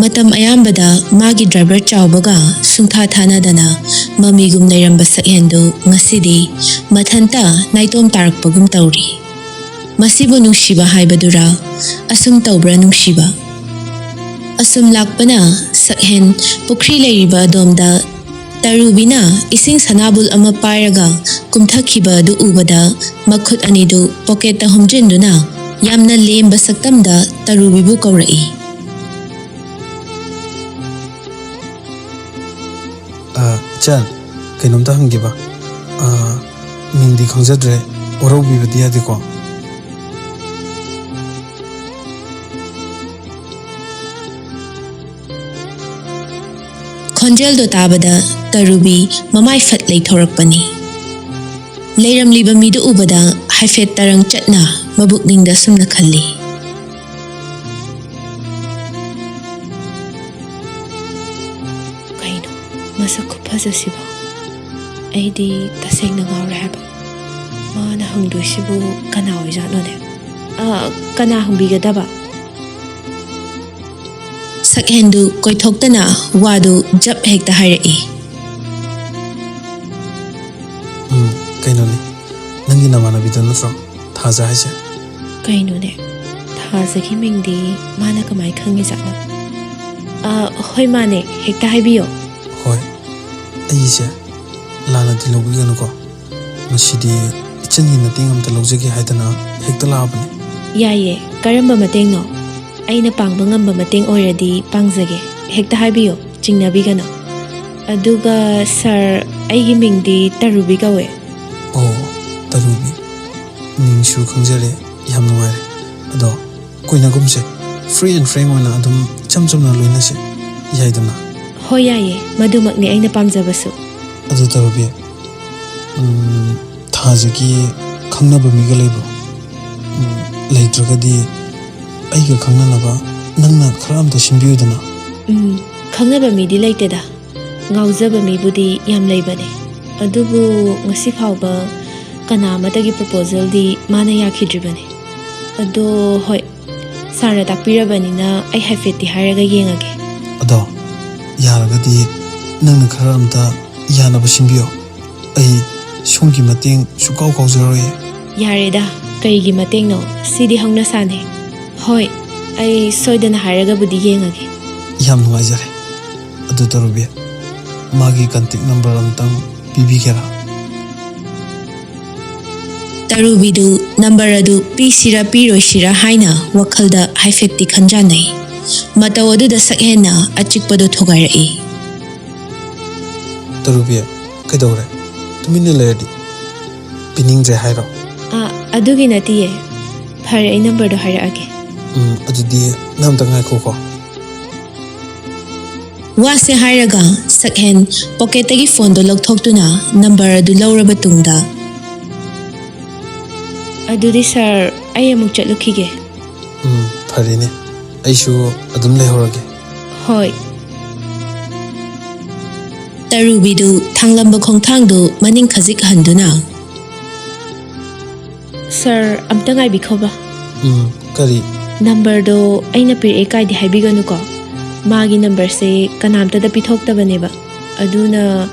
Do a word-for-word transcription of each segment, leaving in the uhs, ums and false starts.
ꯃꯇꯝ ꯑꯌꯥꯝꯕꯗ ꯃꯥꯒꯤ ꯗ꯭ꯔꯥꯏꯚꯔ ꯆꯥꯎꯕꯒ ꯁꯨꯡꯊꯥ ꯊꯥꯅꯗꯅ ꯃꯃꯤꯒꯨꯝ ꯂꯩꯔꯝꯕ ꯁꯛꯍꯦꯟꯗꯨ ꯉꯁꯤꯗꯤ ꯃꯊꯟꯇ ꯅꯥꯏꯇꯣꯝ ꯇꯥꯔꯛꯄꯒꯨꯝ ꯇꯧꯔꯤ꯫ ꯃꯁꯤꯕꯨ ꯅꯨꯡꯁꯤꯕ ꯍꯥꯏꯕꯗꯨꯔꯥ? ꯑꯁꯨꯝ ꯇꯧꯕ꯭ꯔꯥ ꯅꯨꯡꯁꯤꯕ? ꯑꯁꯨꯝ ꯂꯥꯛꯄꯅ ꯁꯛꯍꯦꯟ ꯄꯨꯈ꯭ꯔꯤ ꯂꯩꯔꯤꯕ ꯑꯗꯣꯝꯗ ꯇꯔꯨꯕꯤꯅ ꯏꯁꯤꯡ ꯁꯅꯥꯕꯨꯜ ꯑꯃ ꯄꯥꯏꯔꯒ ꯀꯨꯝꯊꯈꯤꯕ ꯑꯗꯨ ꯎꯕꯗ ꯃꯈꯨꯠ ꯑꯅꯤꯗꯨ ꯄꯣꯀꯦꯠꯇ ꯍꯨꯝꯖꯤꯟꯗꯨꯅ ꯌꯥꯝꯅ ꯂꯦꯝꯕ ꯁꯛꯇꯝꯗ ꯇꯔꯨꯕꯤꯕꯨ ꯀꯧꯔꯛꯏ꯫ ꯑ, ꯏꯆꯟ, ꯀꯩꯅꯣꯝꯇ ꯍꯪꯒꯦꯕ꯫ ꯑ, ꯃꯤꯡꯗꯤ ꯈꯪꯖꯗ꯭ꯔꯦ, ꯋꯥꯔꯧꯕꯤꯕꯗꯤ ꯌꯥꯗꯦꯀꯣ? ꯈꯣꯟꯖꯦꯜꯗꯣ ꯇꯥꯕꯗ ꯇꯔꯨꯕꯤ ꯃꯃꯥꯏ ꯐꯠ ꯂꯩꯊꯣꯔꯛꯄꯅꯤ꯫ ꯂꯩꯔꯝꯂꯤꯕ ꯃꯤꯗꯨ ꯎꯕꯗ ꯍꯥꯏꯐꯦꯠ ꯇꯔꯪ ꯆꯠꯅ ꯃꯕꯨꯛꯅꯤꯡꯗ ꯁꯨꯝꯅ ꯈꯜꯂꯤ꯫ ꯀꯩꯅꯣ ꯃꯁꯛ ꯈꯨꯐꯖꯁꯤꯕꯣ? ꯑꯩꯗꯤ ꯇꯁꯦꯡꯅ ꯉꯥꯎꯔꯦ ꯍꯥꯏꯕ꯫ ꯃꯥꯅ ꯍꯪꯗꯣꯏꯁꯤꯕꯨ ꯀꯅꯥ ꯑꯣꯏꯖꯥꯠꯅꯣꯅꯦ? ꯑ, ꯀꯅꯥ ꯍꯪꯕꯤꯒꯗꯕ? ꯁꯛꯍꯦꯟꯗꯨ ꯀꯣꯏꯊꯣꯛꯇꯅ ꯋꯥꯗꯨ ꯖꯞ ꯍꯦꯛꯇ ꯍꯥꯏꯔꯛꯏ꯫ ꯎꯝ, ꯀꯩꯅꯣꯅꯦ, ꯅꯪꯒꯤ ꯅꯃꯥꯟꯅꯕꯤꯗꯣ ꯅꯠꯇ꯭ꯔꯣ ꯊꯥꯖ ꯍꯥꯏꯁꯦ? ꯀꯩꯅꯣꯅꯦ, ꯊꯥꯖꯒꯤ ꯃꯤꯡꯗꯤ ꯃꯥꯅ ꯀꯃꯥꯏ ꯈꯪꯉꯤꯖꯥꯠꯅꯣ? ꯑ, ꯍꯣꯏ, ꯃꯥꯅꯦ, ꯍꯦꯛꯇ ꯍꯥꯏꯕꯤꯌꯣ꯫ ꯍꯣꯏ, ꯑꯩꯁꯦ ꯂꯥꯟꯅꯗꯤ ꯂꯧꯕꯤꯒꯅꯨꯀꯣ꯫ ꯉꯁꯤꯗꯤ ꯏꯆꯟꯒꯤ ꯃꯇꯦꯡ ꯑꯝꯇ ꯂꯧꯖꯒꯦ ꯍꯥꯏꯗꯅ ꯍꯦꯛꯇ ꯂꯥꯛꯑꯕꯅꯦ꯫ ꯌꯥꯏꯌꯦ, ꯀꯔꯝꯕ ꯃꯇꯦꯡꯅꯣ? ꯑꯩꯅ ꯄꯥꯡꯕ ꯉꯝꯕ ꯃꯇꯦꯡ ꯑꯣꯏꯔꯗꯤ ꯄꯥꯡꯖꯒꯦ꯫ ꯍꯦꯛꯇ ꯍꯥꯏꯕꯤꯌꯨ, ꯆꯤꯡꯅꯕꯤꯒꯅꯨ꯫ ꯑꯗꯨꯒ ꯁꯥꯔ, ꯑꯩꯒꯤ ꯃꯤꯡꯗꯤ ꯇꯔꯨꯕꯤ ꯀꯧꯋꯦ꯫ ꯑꯣ, ꯇꯔꯨꯕꯤ꯫ ꯃꯤꯡꯁꯨ ꯈꯪꯖꯔꯦ, ꯌꯥꯝ ꯅꯨꯡꯉꯥꯏꯔꯦ꯫ ꯑꯗꯣ ꯀꯣꯏꯅꯒꯨꯝꯁꯦ, free and frank ꯑꯣꯏꯅ ꯑꯗꯨꯝ ꯏꯆꯝ ꯆꯝꯅ ꯂꯣꯏꯅꯁꯦ, ꯌꯥꯏꯗꯅ? ꯍꯣꯏ, ꯌꯥꯏꯌꯦ, ꯃꯗꯨꯃꯛꯅꯤ ꯑꯩꯅ ꯄꯥꯝꯖꯕꯁꯨ꯫ ꯑꯗꯨ ꯇꯔꯨꯕꯤ, ꯎꯝ, ꯊꯥꯖꯒꯤ ꯈꯪꯅꯕ ꯃꯤꯒ ꯂꯩꯕ꯭ꯔꯣ? ꯎꯝ, ꯂꯩꯇ꯭ꯔꯒꯗꯤ ꯑꯩꯒ ꯈꯪꯅꯅꯕ ꯅꯪꯅ ꯈꯔ ꯑꯝꯇ ꯁꯤꯟꯕꯤꯌꯨꯗꯅ꯫ ꯎꯝ, ꯈꯪꯅꯕ ꯃꯤꯗꯤ ꯂꯩꯇꯦꯗ꯫ ꯉꯥꯎꯖꯕ ꯃꯤꯕꯨꯗꯤ ꯌꯥꯝ ꯂꯩꯕꯅꯦ꯫ ꯑꯗꯨꯕꯨ ꯉꯁꯤ ꯐꯥꯎꯕ ꯀꯅꯥ ꯑꯃꯠꯇꯒꯤ proposalꯗꯤ ꯃꯥꯅ ꯌꯥꯈꯤꯗ꯭ꯔꯤꯕꯅꯦ꯫ ꯑꯗꯣ ꯍꯣꯏ, ꯁꯥꯔꯅ ꯇꯥꯛꯄꯤꯔꯕꯅꯤꯅ ꯑꯩ ꯍꯥꯏꯐꯦꯠꯇꯤ ꯍꯥꯏꯔꯒ ꯌꯦꯡꯉꯒꯦ꯫ ꯑꯗꯣ ꯌꯥꯔꯒꯗꯤ ꯅꯪꯅ ꯈꯔ ꯑꯝꯇ ꯌꯥꯅꯕ ꯁꯤꯟꯕꯤꯌꯣ꯫ ꯑꯩ ꯁꯣꯝꯒꯤ ꯃꯇꯦꯡ ꯁꯨꯛꯀꯥꯎ ꯀꯥꯎꯖꯔꯣꯏꯌꯦ꯫ ꯌꯥꯔꯦꯗ, ꯀꯔꯤꯒꯤ ꯃꯇꯦꯡꯅꯣ? ꯁꯤꯗꯤ ꯍꯧꯅ ꯁꯥꯅꯦ꯫ ꯍꯣꯏ, ꯑꯩ ꯁꯣꯏꯗꯅ ꯍꯥꯏꯔꯒꯕꯨꯗꯤ ꯌꯦꯡꯉꯒꯦ꯫ ꯌꯥꯝ ꯅꯨꯡꯉꯥꯏꯖꯔꯦ꯫ ꯑꯗꯨ ꯇꯔꯨꯕꯤ, ꯃꯥꯒꯤ contact number ꯑꯝꯇꯪ ꯄꯤꯕꯤꯒꯦꯔꯥ? ꯇꯔꯨꯕꯤꯗꯨ ꯅꯝꯕꯔ ꯑꯗꯨ ꯄꯤꯁꯤꯔꯥ ꯄꯤꯔꯣꯏꯁꯤꯔꯥ ꯍꯥꯏꯅ ꯋꯥꯈꯜꯗ ꯍꯥꯏꯐꯦꯠꯇꯤ ꯈꯟꯖꯥꯟꯅꯩ꯫ ꯃꯇꯧ ꯑꯗꯨꯗ ꯁꯛꯍꯦꯟꯅ ꯑꯆꯤꯛꯄꯗꯨ ꯊꯨꯒꯥꯏꯔꯛꯏ꯫ ꯇꯔꯨꯕꯤ, ꯀꯩꯗꯧꯔꯦ? ꯇꯨꯃꯤꯟꯅ ꯂꯩꯔꯗꯤ ꯄꯤꯅꯤꯡꯗ꯭ꯔꯦ ꯍꯥꯏꯔꯣ? ꯑ, ꯑꯗꯨꯒꯤ ꯅꯠꯇꯤꯌꯦ꯫ ꯐꯔꯦ, ꯑꯩ ꯅꯝꯕꯔꯗꯣ ꯍꯥꯏꯔꯛꯑꯒꯦ꯫ ꯎꯝ, ꯑꯗꯨꯗꯤ ꯅꯪ ꯑꯝꯇ ꯉꯥꯏꯈꯣꯀꯣ꯫ ꯋꯥꯁꯦ ꯍꯥꯏꯔꯒ ꯁꯛꯍꯦꯟ ꯄꯣꯀꯦꯠꯇꯒꯤ ꯐꯣꯟꯗꯣ ꯂꯧꯊꯣꯛꯇꯨꯅ ꯅꯝꯕꯔ ꯑꯗꯨ ꯂꯧꯔꯕ ꯇꯨꯡꯗ, ꯑꯗꯨꯗꯤ ꯁꯥꯔ, ꯑꯩ ꯑꯃꯨꯛ ꯆꯠꯂꯨꯈꯤꯒꯦ꯫ ꯎꯝ, ꯐꯔꯦꯅꯦ꯫ ꯑꯩꯁꯨ ꯑꯗꯨꯝ ꯂꯩꯍꯧꯔꯒꯦ꯫ ꯍꯣꯏ꯫ ꯇꯔꯨꯕꯤꯗꯨ ꯊꯥꯡꯂꯝꯕ ꯈꯣꯡꯊꯥꯡꯗꯨ ꯃꯅꯤꯡ ꯈꯖꯤꯛ ꯍꯟꯗꯨꯅ, ꯁꯥꯔ, ꯑꯝꯇ ꯉꯥꯏꯕꯤꯈꯣꯕ꯫ ꯎꯝ, ꯀꯔꯤ? ꯅꯝꯕꯔꯗꯣ ꯑꯩꯅ ꯄꯤꯔꯛꯑꯦ ꯀꯥꯏꯗꯤ ꯍꯥꯏꯕꯤꯒꯅꯨꯀꯣ꯫ ꯃꯥꯒꯤ ꯅꯝꯕꯔꯁꯦ ꯀꯅꯥꯝꯇꯗ ꯄꯤꯊꯣꯛꯇꯕꯅꯦꯕ꯫ ꯑꯗꯨꯅ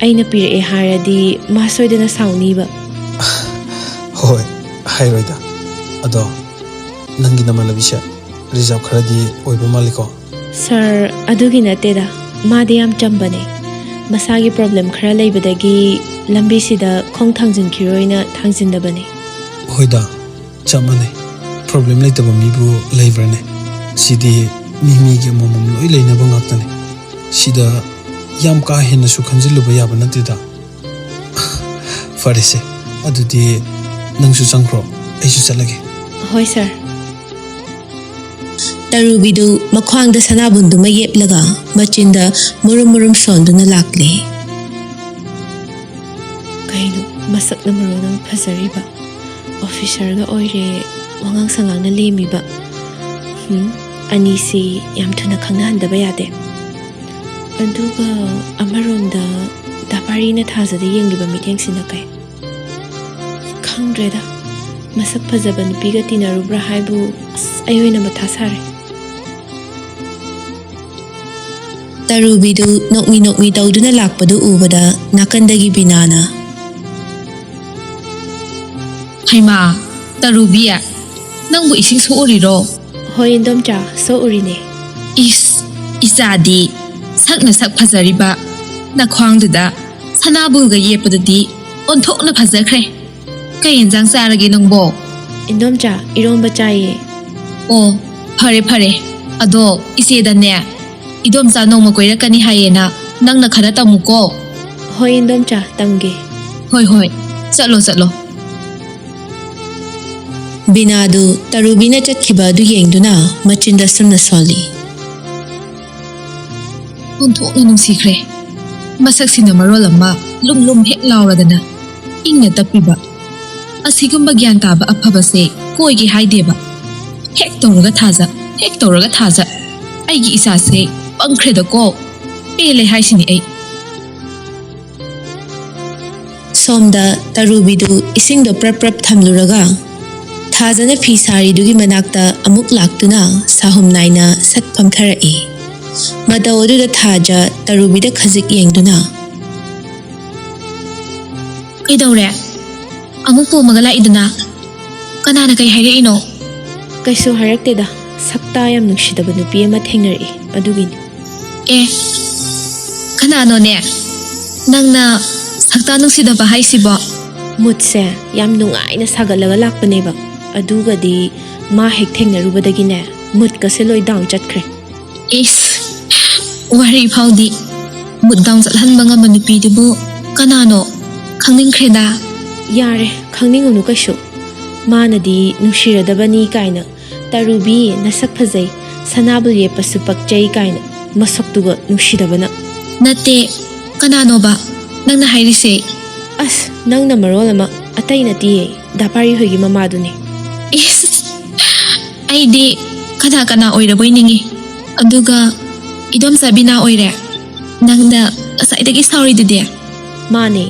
ꯑꯩꯅ ꯄꯤꯔꯛꯑꯦ ꯍꯥꯏꯔꯗꯤ ꯃꯥ ꯁꯣꯏꯗꯅ ꯁꯥꯎꯅꯤꯕ꯫ ꯍꯣꯏ, ꯍꯥꯏꯔꯣꯏꯗ꯫ ꯑꯗꯣ ꯅꯪꯒꯤ ꯅꯃꯥꯟꯅꯕꯤꯁꯦ ꯔꯤꯖꯥꯕ ꯈꯔꯗꯤ ꯑꯣꯏꯕ ꯃꯥꯜꯂꯤꯀꯣ? ꯁꯥꯔ, ꯑꯗꯨꯒꯤ ꯅꯠꯇꯦꯗ꯫ ꯃꯥꯗꯤ ꯌꯥꯝ ꯆꯝꯕꯅꯦ꯫ ꯃꯁꯥꯒꯤ ꯄ꯭ꯔꯣꯕ꯭ꯂꯦꯝ ꯈꯔ ꯂꯩꯕꯗꯒꯤ ꯂꯝꯕꯤꯁꯤꯗ ꯈꯣꯡ ꯊꯥꯡꯖꯤꯟꯈꯤꯔꯣꯏꯅ ꯊꯥꯡꯖꯤꯟꯗꯕꯅꯦ꯫ ꯍꯣꯏꯗ, ꯆꯞ ꯃꯥꯟꯅꯩ꯫ ꯄ꯭ꯔꯣꯕ꯭ꯂꯦꯝ ꯂꯩꯇꯕ ꯃꯤꯕꯨ ꯂꯩꯕ꯭ꯔꯥꯅꯦ? ꯁꯤꯗꯤ ꯃꯤ ꯃꯤꯒꯤ ꯑꯃꯃꯝ ꯂꯣꯏ ꯂꯩꯅꯕ ꯉꯥꯛꯇꯅꯦ꯫ ꯁꯤꯗ ꯌꯥꯝ ꯀꯥ ꯍꯦꯟꯅꯁꯨ ꯈꯟꯖꯤꯜꯂꯨꯕ ꯌꯥꯕ ꯅꯠꯇꯦꯗ꯫ ꯐꯔꯦꯁꯦ, ꯑꯗꯨꯗꯤ ꯅꯪꯁꯨ ꯆꯪꯈ꯭ꯔꯣ, ꯑꯩꯁꯨ ꯆꯠꯂꯒꯦ꯫ ꯍꯣꯏ, ꯁꯥꯔ꯫ ꯇꯔꯨꯕꯤꯗꯨ ꯃꯈ꯭ꯋꯥꯡꯗ ꯁꯅꯥꯕꯨꯟꯗꯨꯃ ꯌꯦꯞꯂꯒ ꯃꯆꯤꯟꯗ ꯃꯨꯔꯨꯝ ꯃꯨꯔꯨꯝ ꯁꯣꯟꯗꯨꯅ ꯂꯥꯛꯂꯦ꯫ ꯀꯩꯅꯣ, ꯃꯁꯛꯅ ꯃꯔꯣꯟ ꯑꯃ ꯐꯖꯔꯤꯕ, ꯑꯣꯐꯤꯁꯔꯒ ꯑꯣꯏꯔꯦ, ꯋꯥꯉꯥꯡ ꯁꯉꯥꯡꯅ ꯂꯦꯝꯃꯤꯕ꯫ ꯍꯨꯝ, ꯑꯅꯤꯁꯤ ꯌꯥꯝ ꯊꯨꯅ ꯈꯪꯅꯍꯟꯗꯕ ꯌꯥꯗꯦ꯫ ꯑꯗꯨꯒ ꯑꯃꯔꯣꯝꯗ ꯗꯥ ꯄꯥꯔꯤꯅ ꯊꯥꯖꯗ ꯌꯦꯡꯂꯤꯕ ꯃꯤꯠꯌꯦꯡꯁꯤꯅ ꯀꯩ? ꯈꯪꯗ꯭ꯔꯦꯗ, ꯃꯁꯛ ꯐꯖꯕ ꯅꯨꯄꯤꯒ ꯇꯤꯟꯅꯔꯨꯕ꯭ꯔꯥ ꯍꯥꯏꯕꯨ, ꯑꯁ, ꯑꯩ ꯑꯣꯏꯅ ꯃꯊꯥ ꯁꯥꯔꯦ꯫ ꯇꯔꯨꯕꯤꯗꯨ ꯅꯣꯛꯃꯤ ꯅꯣꯛꯃꯤ ꯇꯧꯗꯨꯅ ꯂꯥꯛꯄꯗꯨ ꯎꯕꯗ ꯅꯥꯀꯟꯗꯒꯤ ꯕꯤꯅꯥꯅ, "ꯍꯩꯃꯥ, ꯇꯔꯨꯕꯤ, ꯅꯪꯕꯨ ꯏꯁꯤꯡ ꯁꯣꯛꯎꯔꯤꯔꯣ?" "ꯍꯣꯏ ꯏꯟꯗꯣꯝꯆꯥ, ꯁꯣꯛꯎꯔꯤꯅꯦ꯫" "ꯏꯁ, ꯏꯆꯥꯗꯤ ꯁꯛꯅ ꯁꯛ ꯐꯖꯔꯤꯕ, ꯅꯈ꯭ꯋꯥꯡꯗꯨꯗ ꯁꯅꯥꯕꯨꯜꯒ ꯌꯦꯞꯄꯗꯨꯗꯤ ꯑꯣꯟꯊꯣꯛꯅ ꯐꯖꯈ꯭ꯔꯦ꯫ ꯀꯩ ꯌꯦꯟꯖꯥꯡ ꯆꯥꯔꯒꯦ ꯅꯪꯕꯣ?" "ꯏꯟꯗꯣꯝꯆꯥ, ꯏꯔꯣꯝꯕ ꯆꯥꯏꯌꯦ꯫" "ꯑꯣ, ꯐꯔꯦ ꯐꯔꯦ꯫ ꯑꯗꯣ ꯏꯆꯦꯗꯅꯦ, ꯏꯗꯣꯝꯆꯥ ꯅꯣꯡꯃ ꯀꯣꯏꯔꯛꯀꯅꯤ ꯍꯥꯏꯌꯦꯅ ꯅꯪꯅ ꯈꯔ ꯇꯝꯃꯨꯀꯣ꯫" "ꯍꯣꯏ ꯏꯟꯗꯣꯝꯆꯥ, ꯇꯝꯒꯦ꯫" "ꯍꯣꯏ ꯍꯣꯏ, ꯆꯠꯂꯣ ꯆꯠꯂꯣ꯫" ꯕꯤꯅꯥꯗꯨ ꯇꯔꯨꯕꯤꯅ ꯆꯠꯈꯤꯕ ꯑꯗꯨ ꯌꯦꯡꯗꯨꯅ ꯃꯆꯤꯟꯗ ꯁꯨꯝꯅ ꯁꯣꯜꯂꯤ꯫ ꯑꯣꯟꯊꯣꯛꯅ ꯅꯨꯡꯁꯤꯈ꯭ꯔꯦ꯫ ꯃꯁꯛꯁꯤꯅ ꯃꯔꯣꯜ ꯑꯃ ꯂꯨꯝ ꯂꯨꯝ ꯍꯦꯛ ꯂꯥꯎꯔꯗꯅ ꯏꯪꯅ ꯇꯞꯄꯤꯕ꯫ ꯑꯁꯤꯒꯨꯝꯕ ꯒ꯭ꯌꯥꯟ ꯇꯥꯕ ꯑꯐꯕꯁꯦ ꯀꯣꯏꯒꯦ ꯍꯥꯏꯗꯦꯕ꯫ ꯍꯦꯛ ꯇꯧꯔꯒ ꯊꯥꯖ, ꯍꯦꯛ ꯇꯧꯔꯒ ꯊꯥꯖ꯫ ꯑꯩꯒꯤ ꯏꯆꯥꯁꯦ ꯄꯪꯈ꯭ꯔꯦꯗꯀꯣ꯫ ꯄꯦꯜꯂꯦ ꯍꯥꯏꯁꯤꯅꯤ ꯑꯩ꯫ ꯁꯣꯝꯗ ꯇꯔꯨꯕꯤꯗꯨ ꯏꯁꯤꯡꯗꯣ ꯄ꯭ꯔꯞ ꯄ꯭ꯔꯞ ꯊꯝꯂꯨꯔꯒ ꯊꯥꯖꯅ ꯐꯤ ꯁꯥꯔꯤꯗꯨꯒꯤ ꯃꯅꯥꯛꯇ ꯑꯃꯨꯛ ꯂꯥꯛꯇꯨꯅ ꯁꯥꯍꯨꯝ ꯅꯥꯏꯅ ꯁꯠ ꯐꯝꯊꯔꯛꯏ꯫ ꯃꯇꯧ ꯑꯗꯨꯗ ꯊꯥꯖ ꯇꯔꯨꯕꯤꯗ ꯈꯖꯤꯛ ꯌꯦꯡꯗꯨꯅ, "ꯀꯩꯗꯧꯔꯦ? ꯑꯃꯨꯛ ꯄꯣꯝꯃꯒ ꯂꯥꯛꯏꯗꯨꯅ? ꯀꯅꯥꯅ ꯀꯩ ꯍꯥꯏꯔꯛꯏꯅꯣ?" "ꯀꯩꯁꯨ ꯍꯥꯏꯔꯛꯇꯦꯗ, ꯁꯛꯇꯥ ꯌꯥꯝ ꯅꯨꯡꯁꯤꯗꯕ ꯅꯨꯄꯤ ꯑꯃ ꯊꯦꯡꯅꯔꯛꯏ, ꯑꯗꯨꯒꯤꯅꯤ꯫" "ꯑꯦ, ꯀꯅꯥꯅꯣꯅꯦ ꯅꯪꯅ ꯁꯛꯇꯥ ꯅꯨꯡꯁꯤꯗꯕ ꯍꯥꯏꯁꯤꯕꯣ?" "ꯃꯨꯠꯁꯦ ꯌꯥꯝ ꯅꯨꯡꯉꯥꯏꯅ ꯁꯥꯒꯠꯂꯒ ꯂꯥꯛꯄꯅꯦꯕ, ꯑꯗꯨꯒꯗꯤ ꯃꯥ ꯍꯦꯛ ꯊꯦꯡꯅꯔꯨꯕꯗꯒꯤꯅꯦ, ꯃꯨꯠꯀꯁꯦ ꯂꯣꯏ ꯗꯥꯎꯟ ꯆꯠꯈ꯭ꯔꯦ꯫" "ꯏꯁ, ꯋꯥꯔꯤ ꯐꯥꯎꯗꯤ ꯃꯨꯠ ꯗꯥꯎꯟ ꯆꯠꯍꯟꯕ ꯉꯝꯕ ꯅꯨꯄꯤꯗꯨꯕꯨ ꯀꯅꯥꯅꯣ? ꯈꯪꯅꯤꯡꯈ꯭ꯔꯦꯗ꯫" "ꯌꯥꯔꯦ, ꯈꯪꯅꯤꯡꯉꯨꯅꯨ ꯀꯩꯁꯨ꯫ ꯃꯥꯅꯗꯤ ꯅꯨꯡꯁꯤꯔꯗꯕꯅꯤ ꯀꯥꯏꯅ, 'ꯇꯔꯨꯕꯤ, ꯅꯁꯛ ꯐꯖꯩ, ꯁꯅꯥꯕꯨꯜ ꯌꯦꯞꯄꯁꯨ ꯄꯛꯆꯩ' ꯀꯥꯏꯅ ꯃꯁꯛꯇꯨꯒ ꯅꯨꯡꯁꯤꯗꯕꯅ꯫" "ꯅꯠꯇꯦ, ꯀꯅꯥꯅꯣꯕ ꯅꯪꯅ ꯍꯥꯏꯔꯤꯁꯦ?" "ꯑꯁ, ꯅꯪꯅ ꯃꯔꯣꯜ ꯑꯃ, ꯑꯇꯩ ꯅꯠꯇꯤꯌꯦ, ꯗꯥ ꯄꯥꯔꯤ ꯍꯣꯏꯒꯤ ꯃꯃꯥꯗꯨꯅꯦ꯫" "ꯏꯁ, ꯑꯩꯗꯤ ꯀꯅꯥ ꯀꯅꯥ ꯑꯣꯏꯔꯕꯣꯏ ꯅꯤꯡꯉꯤ꯫ ꯑꯗꯨꯒ ꯏꯗꯣꯝꯆꯥ ꯕꯤꯅꯥ ꯑꯣꯏꯔꯦ ꯅꯪꯅ ꯉꯁꯥꯏꯗꯒꯤ ꯁꯥꯎꯔꯤꯗꯨꯗꯤ?" "ꯃꯥꯅꯦ,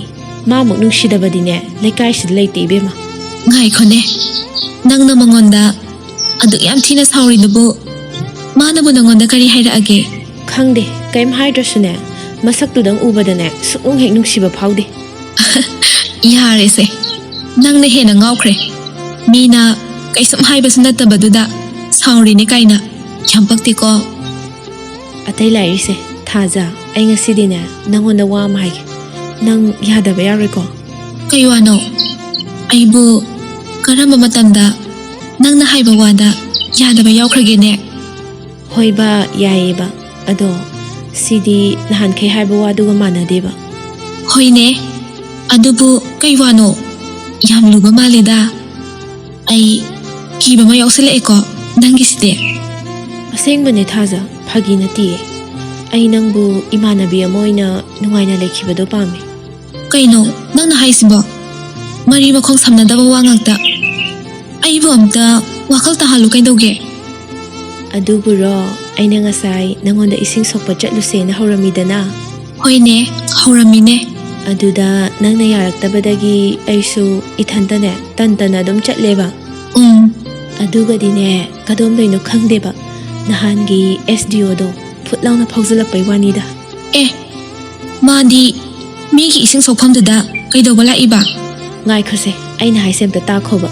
ꯃꯥꯃꯨꯛ ꯅꯨꯡꯁꯤꯗꯕꯗꯤꯅꯦ ꯂꯩꯀꯥꯏꯁꯤꯗ ꯂꯩꯇꯦ ꯏꯕꯦꯝꯃ꯫" "ꯉꯥꯏꯈꯣꯅꯦ, ꯅꯪꯅ ꯃꯉꯣꯟꯗ ꯑꯗꯨꯛ ꯌꯥꯝ ꯊꯤꯅ ꯁꯥꯎꯔꯤꯗꯨꯕꯨ ꯃꯥꯅꯕꯨ ꯅꯉꯣꯟꯗ ꯀꯔꯤ ꯍꯥꯏꯔꯛꯑꯒꯦ?" "ꯈꯪꯗꯦ, ꯀꯩꯝ ꯍꯥꯏꯗ꯭ꯔꯁꯨꯅꯦ, ꯃꯁꯛꯇꯨꯗꯪ ꯎꯕꯗꯅꯦ ꯁꯨꯛꯅꯨꯡ ꯍꯦꯛ ꯅꯨꯡꯁꯤꯕ ꯐꯥꯎꯗꯦ꯫ ꯌꯥꯔꯦꯁꯦ, ꯅꯪꯅ ꯍꯦꯟꯅ ꯉꯥꯎꯈ꯭ꯔꯦ꯫ ꯃꯤꯅ ꯀꯩꯁꯨꯝ ꯍꯥꯏꯕꯁꯨ ꯅꯠꯇꯕꯗꯨꯗ ꯁꯥꯎꯔꯤꯅꯦ ꯀꯥꯏꯅ꯫ ꯌꯥꯝ ꯄꯛꯇꯦꯀꯣ꯫ ꯑꯇꯩ ꯂꯥꯏꯔꯤꯁꯦ, ꯊꯥꯖ, ꯑꯩ ꯉꯁꯤꯗꯤꯅꯦ ꯅꯪꯉꯣꯟꯗ ꯋꯥ ꯑꯃ ꯍꯥꯏꯒꯦ꯫ ꯅꯪ ꯌꯥꯗꯕ ꯌꯥꯔꯣꯏꯀꯣ? ꯀꯩ ꯋꯥꯅꯣ? ꯑꯩꯕꯨ ꯀꯔꯝꯕ ꯃꯇꯝꯗ ꯅꯪꯅ ꯍꯥꯏꯕ ꯋꯥꯗ ꯌꯥꯗꯕ ꯌꯥꯎꯈ꯭ꯔꯒꯦꯅꯦ? ꯍꯣꯏꯕ, ꯌꯥꯏꯌꯦꯕ꯫ ꯑꯗꯣ ꯁꯤꯗꯤ ꯅꯍꯥꯟꯈꯩ ꯍꯥꯏꯕ ꯋꯥꯗꯨꯒ ꯃꯥꯟꯅꯗꯦꯕ꯫ ꯍꯣꯏꯅꯦ, ꯑꯗꯨꯕꯨ ꯀꯩ ꯋꯥꯅꯣ? ꯌꯥꯝ ꯂꯨꯕ ꯃꯥꯜꯂꯦꯗ꯫ ꯑꯩ ꯀꯤꯕ ꯑꯃ ꯌꯥꯎꯁꯜꯂꯛꯑꯦꯀꯣ ꯅꯪꯒꯤꯁꯤꯗꯤ꯫ ꯑꯁꯦꯡꯕꯅꯦ ꯊꯥꯖ, ꯐꯥꯒꯤ ꯅꯠꯇꯤꯌꯦ꯫ ꯑꯩ ꯅꯪꯕꯨ ꯏꯃꯥꯟꯅꯕꯤ ꯑꯃ ꯑꯣꯏꯅ ꯅꯨꯡꯉꯥꯏꯅ ꯂꯩꯈꯤꯕꯗꯣ ꯄꯥꯝꯃꯦ꯫ ꯀꯩꯅꯣ ꯅꯪꯅ ꯍꯥꯏꯁꯤꯕꯣ? ꯃꯔꯤ ꯃꯈꯣꯡ ꯁꯝꯅꯗꯕ ꯋꯥ ꯉꯥꯛꯇ꯫ ꯑꯩꯕꯨ ꯑꯝꯇ ꯋꯥꯈꯜ ꯇꯥꯍꯜꯂꯨ ꯀꯩꯗꯧꯒꯦ? ꯑꯗꯨꯕꯨꯔꯣ, ꯑꯩꯅ ꯉꯁꯥꯏ ꯅꯪꯉꯣꯟꯗ ꯏꯁꯤꯡ ꯁꯣꯛꯄ ꯆꯠꯂꯨꯁꯦꯅ ꯍꯧꯔꯝꯃꯤꯗꯅ? ꯍꯣꯏꯅꯦ, ꯍꯧꯔꯝꯃꯤꯅꯦ꯫ ꯑꯗꯨꯗ ꯅꯪꯅ ꯌꯥꯔꯛꯇꯕꯗꯒꯤ ꯑꯩꯁꯨ ꯏꯊꯟꯇꯅꯦ ꯇꯟ ꯇꯟꯅ ꯑꯗꯨꯝ ꯆꯠꯂꯦꯕ꯫ ꯎꯝ꯫ ꯑꯗꯨꯒꯗꯤꯅꯦ, ꯀꯗꯣꯝꯗꯩꯅꯣ ꯈꯪꯗꯦꯕ, ꯅꯍꯥꯟꯒꯤ ꯑꯦꯁ ꯗꯤ ꯑꯣꯗꯣ ꯐꯨꯠ ꯂꯥꯎꯅ ꯐꯥꯎꯖꯜꯂꯛꯄꯩ ꯋꯥꯅꯤꯗ꯫ ꯑꯦ, ꯃꯥꯗꯤ ꯃꯤꯒꯤ ꯏꯁꯤꯡ ꯁꯣꯛꯐꯝꯗꯨꯗ ꯀꯩꯗꯧꯕ ꯂꯥꯛꯏꯕ? ꯉꯥꯏꯈꯣꯁꯦ, ꯑꯩꯅ ꯍꯥꯏꯁꯦ ꯑꯝꯇ ꯇꯥꯈꯣꯕ꯫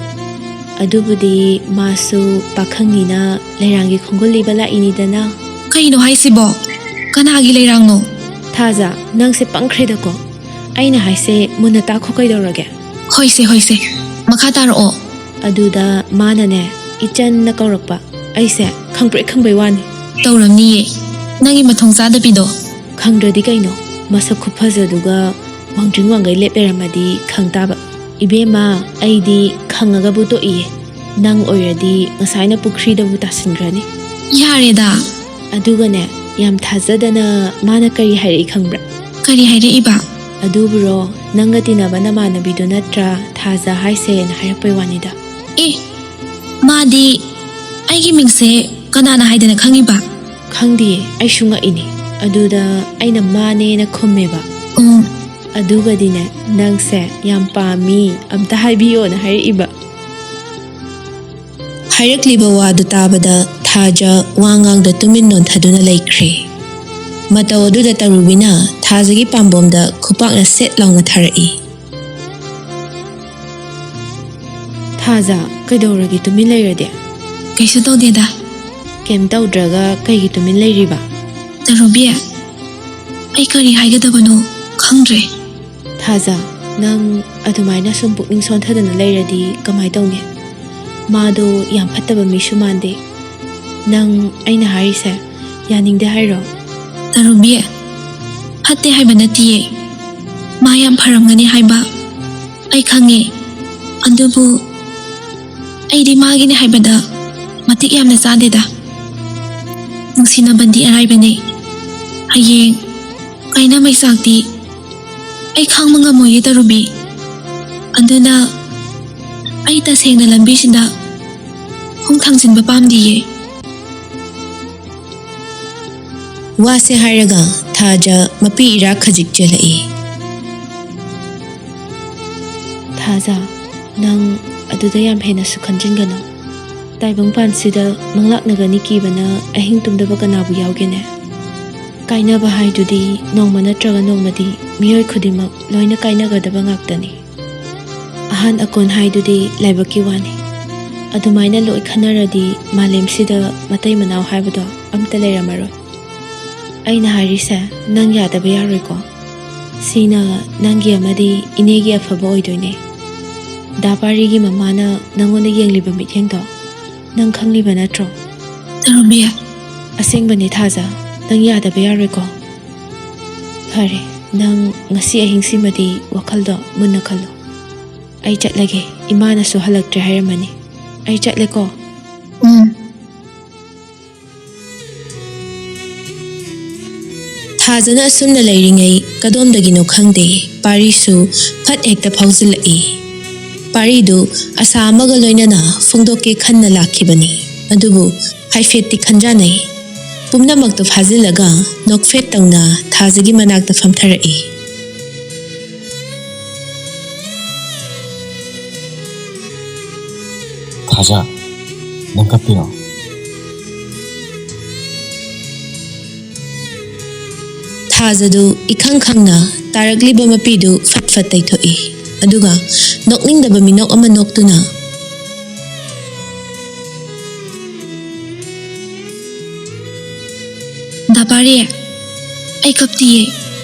ꯑꯗꯨꯕꯨꯗꯤ ꯃꯥꯁꯨ ꯄꯥꯈꯪꯅꯤꯅ ꯂꯩꯔꯥꯡꯒꯤ ꯈꯣꯡꯒꯨꯜ ꯂꯤꯕ ꯂꯥꯛꯏꯅꯤꯗꯅ꯫ ꯀꯩꯅꯣ ꯍꯥꯏꯁꯤꯕꯣ? ꯀꯅꯥꯒꯤ ꯂꯩꯔꯥꯡꯅꯣ? ꯊꯥꯖ, ꯅꯪꯁꯦ ꯄꯪꯈ꯭ꯔꯦꯗꯀꯣ꯫ ꯑꯩꯅ ꯍꯥꯏꯁꯦ ꯃꯨꯟꯅ ꯇꯥꯈꯣ ꯀꯩꯗꯧꯔꯒꯦ? ꯍꯣꯏꯁꯦ, ꯍꯣꯏꯁꯦ꯫ ꯃꯈꯥ ꯇꯥꯔꯛꯑꯣ꯫ ꯑꯗꯨꯗ ꯃꯥꯅꯅꯦ ꯏꯆꯟꯅ ꯀꯧꯔꯛꯄ꯫ ꯑꯩꯁꯦ ꯈꯪꯄ꯭ꯔꯦꯛ ꯈꯪꯕꯩ ꯋꯥꯅꯤ꯫ ꯇꯧꯔꯝꯅꯤꯌꯦ, ꯅꯪꯒꯤ ꯃꯊꯣꯡ ꯆꯥꯗꯕꯤꯗꯣ꯫ ꯈꯪꯗ꯭ꯔꯗꯤ ꯀꯩꯅꯣ? ꯃꯁꯛ ꯈꯨꯐꯖꯗꯨꯒ ꯋꯥꯡꯗ꯭ꯔꯤꯡ ꯋꯥꯡꯒꯩ ꯂꯦꯞ ꯂꯩꯔꯝꯃꯗꯤ ꯈꯪ ꯇꯥꯕ꯫ ꯏꯕꯦꯝꯃ, ꯑꯩꯗꯤ ꯈꯪꯉꯒꯕꯨ ꯇꯣꯛꯏꯌꯦ꯫ ꯅꯪ ꯑꯣꯏꯔꯗꯤ ꯉꯁꯥꯏꯅ ꯄꯨꯈ꯭ꯔꯤꯗꯕꯨ ꯇꯥꯁꯤꯟꯈ꯭ꯔꯅꯤ꯫ ꯌꯥꯔꯦꯗ꯫ ꯑꯗꯨꯒꯅꯦ, ꯌꯥꯝ ꯊꯥꯖꯗꯅ ꯃꯥꯅ ꯀꯔꯤ ꯍꯥꯏꯔꯛꯏ ꯈꯪꯕ꯭ꯔꯥ? ꯀꯔꯤ ꯍꯥꯏꯔꯛꯏꯕ? ꯑꯗꯨꯕꯨꯔꯣ, ꯅꯪꯒ ꯇꯤꯟꯅꯕ ꯅꯃꯥꯟꯅꯕꯤꯗꯣ ꯅꯠꯇ꯭ꯔꯥ ꯊꯥꯖ ꯍꯥꯏꯁꯦꯅ ꯍꯥꯏꯔꯛꯄꯩ ꯋꯥꯅꯤꯗ꯫ ꯑꯦ, ꯃꯥꯗꯤ ꯑꯩꯒꯤ ꯃꯤꯡꯁꯦ ꯀꯅꯥꯅ ꯍꯥꯏꯗꯅ ꯈꯪꯉꯤꯕ? ꯈꯪꯗꯤꯌꯦ, ꯑꯩꯁꯨ ꯉꯛꯏꯅꯦ꯫ ꯑꯗꯨꯗ ꯑꯩꯅ ꯃꯥꯅꯦꯅ ꯈꯨꯝꯃꯦꯕ꯫ ꯎꯝ꯫ ꯑꯗꯨꯒꯗꯤꯅꯦ, ꯅꯪꯁꯦ ꯌꯥꯝ ꯄꯥꯝꯃꯤ, ꯑꯝꯇ ꯍꯥꯏꯕꯤꯌꯣꯅ ꯍꯥꯏꯔꯛꯏꯕ꯫ ꯍꯥꯏꯔꯛꯂꯤꯕ ꯋꯥꯗꯨ ꯇꯥꯕꯗ ꯊꯥꯖ ꯋꯥ ꯉꯥꯡꯗ ꯇꯨꯃꯤꯟ ꯅꯣꯟꯊꯗꯨꯅ ꯂꯩꯈ꯭ꯔꯦ꯫ ꯃꯇꯧ ꯑꯗꯨꯗ ꯇꯔꯨꯕꯤꯅ ꯊꯥꯖꯒꯤ ꯄꯥꯝꯕꯣꯝꯗ ꯈꯨꯄꯥꯛꯅ ꯁꯦꯠ ꯂꯥꯎꯅ ꯊꯥꯔꯛꯏ꯫ ꯊꯥꯖ, ꯀꯩꯗꯧꯔꯒꯦ ꯇꯨꯃꯤꯟ ꯂꯩꯔꯗꯤ? ꯀꯩꯁꯨ ꯇꯧꯗꯦꯗ꯫ ꯀꯩꯝ ꯇꯧꯗ꯭ꯔꯒ ꯀꯩꯒꯤ ꯇꯨꯃꯤꯟ ꯂꯩꯔꯤꯕ? ꯇꯔꯨꯕꯤ, ꯑꯩ ꯀꯔꯤ ꯍꯥꯏꯒꯗꯕꯅꯣ ꯈꯪꯗ꯭ꯔꯦ꯫ ꯊꯥꯖ, ꯅꯪ ꯑꯗꯨꯃꯥꯏꯅ ꯁꯨꯝ ꯄꯨꯛꯅꯤꯡ ꯁꯣꯟꯊꯗꯅ ꯂꯩꯔꯗꯤ ꯀꯃꯥꯏ ꯇꯧꯅꯤ? ꯃꯥꯗꯣ ꯌꯥꯝ ꯐꯠꯇꯕ ꯃꯤꯁꯨ ꯃꯥꯟꯗꯦ꯫ ꯅꯪ ꯑꯩꯅ ꯍꯥꯏꯔꯤꯁꯦ ꯌꯥꯅꯤꯡꯗꯦ ꯍꯥꯏꯔꯣ? ꯇꯔꯨꯕꯤ, ꯐꯠꯇꯦ ꯍꯥꯏꯕ ꯅꯠꯇꯤꯌꯦ꯫ ꯃꯥ ꯌꯥꯝ ꯐꯔꯝꯒꯅꯤ ꯍꯥꯏꯕ ꯑꯩ ꯈꯪꯉꯦ꯫ ꯑꯗꯨꯕꯨ ꯑꯩꯗꯤ ꯃꯥꯒꯤꯅꯤ ꯍꯥꯏꯕꯗ ꯃꯇꯤꯛ ꯌꯥꯝꯅ ꯆꯥꯗꯦꯗ꯫ ꯅꯨꯡꯁꯤꯅꯕꯗꯤ ꯑꯔꯥꯏꯕꯅꯦ꯫ ꯍꯌꯦꯡ ꯀꯥꯏꯅ ꯃꯩꯆꯥꯛꯇꯤ ꯑꯩ ꯈꯥꯡꯕ ꯉꯝꯃꯣꯏꯌꯦ ꯇꯔꯨꯕꯤ꯫ ꯑꯗꯨꯅ ꯑꯩ ꯇꯁꯦꯡꯅ ꯂꯝꯕꯤꯁꯤꯗ ꯈꯣꯡ ꯊꯥꯡꯖꯤꯟꯕ ꯄꯥꯝꯗꯤꯌꯦ꯫ ꯋꯥꯁꯦ ꯍꯥꯏꯔꯒ ꯊꯥꯖ ꯃꯄꯤ ꯏꯔꯥ ꯈꯖꯤꯛ ꯆꯦꯜꯂꯛꯏ꯫ ꯊꯥꯖ, ꯅꯪ ꯑꯗꯨꯗ ꯌꯥꯝ ꯍꯦꯟꯅꯁꯨ ꯈꯟꯖꯤꯟꯒꯅꯨ꯫ ꯇꯥꯏꯕꯪ ꯄꯥꯟꯁꯤꯗ ꯃꯪꯂꯥꯛꯅꯒꯅꯤ ꯀꯤꯕꯅ ꯑꯍꯤꯡ ꯇꯨꯝꯗꯕ ꯀꯅꯥꯕꯨ ꯌꯥꯎꯒꯦꯅꯦ? ꯀꯥꯏꯅꯕ ꯍꯥꯏꯗꯨꯗꯤ ꯅꯣꯡꯃ ꯅꯠꯇ꯭ꯔꯒ ꯅꯣꯡꯃꯗꯤ ꯃꯤꯑꯣꯏ ꯈꯨꯗꯤꯡꯃꯛ ꯂꯣꯏꯅ ꯀꯥꯏꯅꯒꯗꯕ ꯉꯥꯛꯇꯅꯤ꯫ ꯑꯍꯥꯟ ꯑꯀꯣꯟ ꯍꯥꯏꯗꯨꯗꯤ ꯂꯥꯏꯕꯛꯀꯤ ꯋꯥꯅꯤ꯫ ꯑꯗꯨꯃꯥꯏꯅ ꯂꯣꯏ ꯈꯟꯅꯔꯗꯤ ꯃꯥꯂꯦꯝꯁꯤꯗ ꯃꯇꯩ ꯃꯅꯥꯎ ꯍꯥꯏꯕꯗꯣ ꯑꯝꯇ ꯂꯩꯔꯝꯃꯔꯣꯏ꯫ ꯑꯩꯅ ꯍꯥꯏꯔꯤꯁꯦ ꯅꯪ ꯌꯥꯗꯕ ꯌꯥꯔꯣꯏꯀꯣ꯫ ꯁꯤꯅ ꯅꯪꯒꯤ ꯑꯃꯗꯤ ꯏꯅꯦꯒꯤ ꯑꯐꯕ ꯑꯣꯏꯗꯣꯏꯅꯦ꯫ ꯗꯥ ꯄꯥꯔꯤꯒꯤ ꯃꯃꯥꯅ ꯅꯪꯉꯣꯟꯗ ꯌꯦꯡꯂꯤꯕ ꯃꯤꯠꯌꯦꯡꯗꯣ ꯅꯪ ꯈꯪꯂꯤꯕ ꯅꯠꯇ꯭ꯔꯣ? ꯇꯔꯨꯕꯤ꯫ ꯑꯁꯦꯡꯕꯅꯦ ꯊꯥꯖ, ꯅꯪ ꯌꯥꯗꯕ ꯌꯥꯔꯣꯏꯀꯣ꯫ ꯐꯔꯦ, ꯅꯪ ꯉꯁꯤ ꯑꯍꯤꯡꯁꯤꯃꯗꯤ ꯋꯥꯈꯜꯗꯣ ꯃꯨꯟꯅ ꯈꯜꯂꯣ꯫ ꯑꯩ ꯆꯠꯂꯒꯦ, ꯏꯃꯥꯅꯁꯨ ꯍꯜꯂꯛꯇ꯭ꯔꯦ ꯍꯥꯏꯔꯝꯃꯅꯤ꯫ ꯑꯩ ꯆꯠꯂꯦꯀꯣ꯫ ꯎꯝ꯫ ꯊꯥꯖꯅ ꯑꯁꯨꯝꯅ ꯂꯩꯔꯤꯉꯩ ꯀꯗꯣꯝꯗꯒꯤꯅꯣ ꯈꯪꯗꯦ, ꯄꯥꯔꯤꯁꯨ ꯐꯠ ꯍꯦꯛꯇ ꯐꯥꯎꯖꯤꯜꯂꯛꯏ꯫ ꯄꯥꯔꯤꯗꯨ ꯑꯁꯥ ꯑꯃꯒ ꯂꯣꯏꯅꯅ ꯐꯣꯡꯗꯣꯛꯀꯦ ꯈꯟꯅ ꯂꯥꯛꯈꯤꯕꯅꯤ, ꯑꯗꯨꯕꯨ ꯍꯥꯏꯐꯦꯠꯇꯤ ꯈꯟꯖꯥꯟꯅꯩ꯫ ꯄꯨꯝꯅꯃꯛꯇꯨ ꯐꯥꯖꯤꯜꯂꯒ ꯅꯣꯛꯐꯦꯠ ꯇꯧꯅ ꯊꯥꯖꯒꯤ ꯃꯅꯥꯛꯇ ꯐꯝꯊꯔꯛꯏ꯫ ꯊꯥꯖ, ꯅꯪ ꯀꯞꯄꯤꯔꯣ? ꯊꯥꯖꯗꯨ ꯏꯈꯪ ꯈꯪꯅ ꯇꯥꯔꯛꯂꯤꯕ ꯃꯄꯤꯗꯨ ꯐꯠ ꯐꯠ ꯇꯩꯊꯣꯛꯏ꯫ ꯑꯗꯨꯒ ꯅꯣꯛꯅꯤꯡꯗꯕ ꯃꯤꯅꯣꯛ ꯑꯃ ꯅꯣꯛꯇꯨꯅ, "ꯗꯥ ꯄꯥꯔꯤ, ꯑꯩ ꯀꯞꯇꯤꯌꯦ꯫"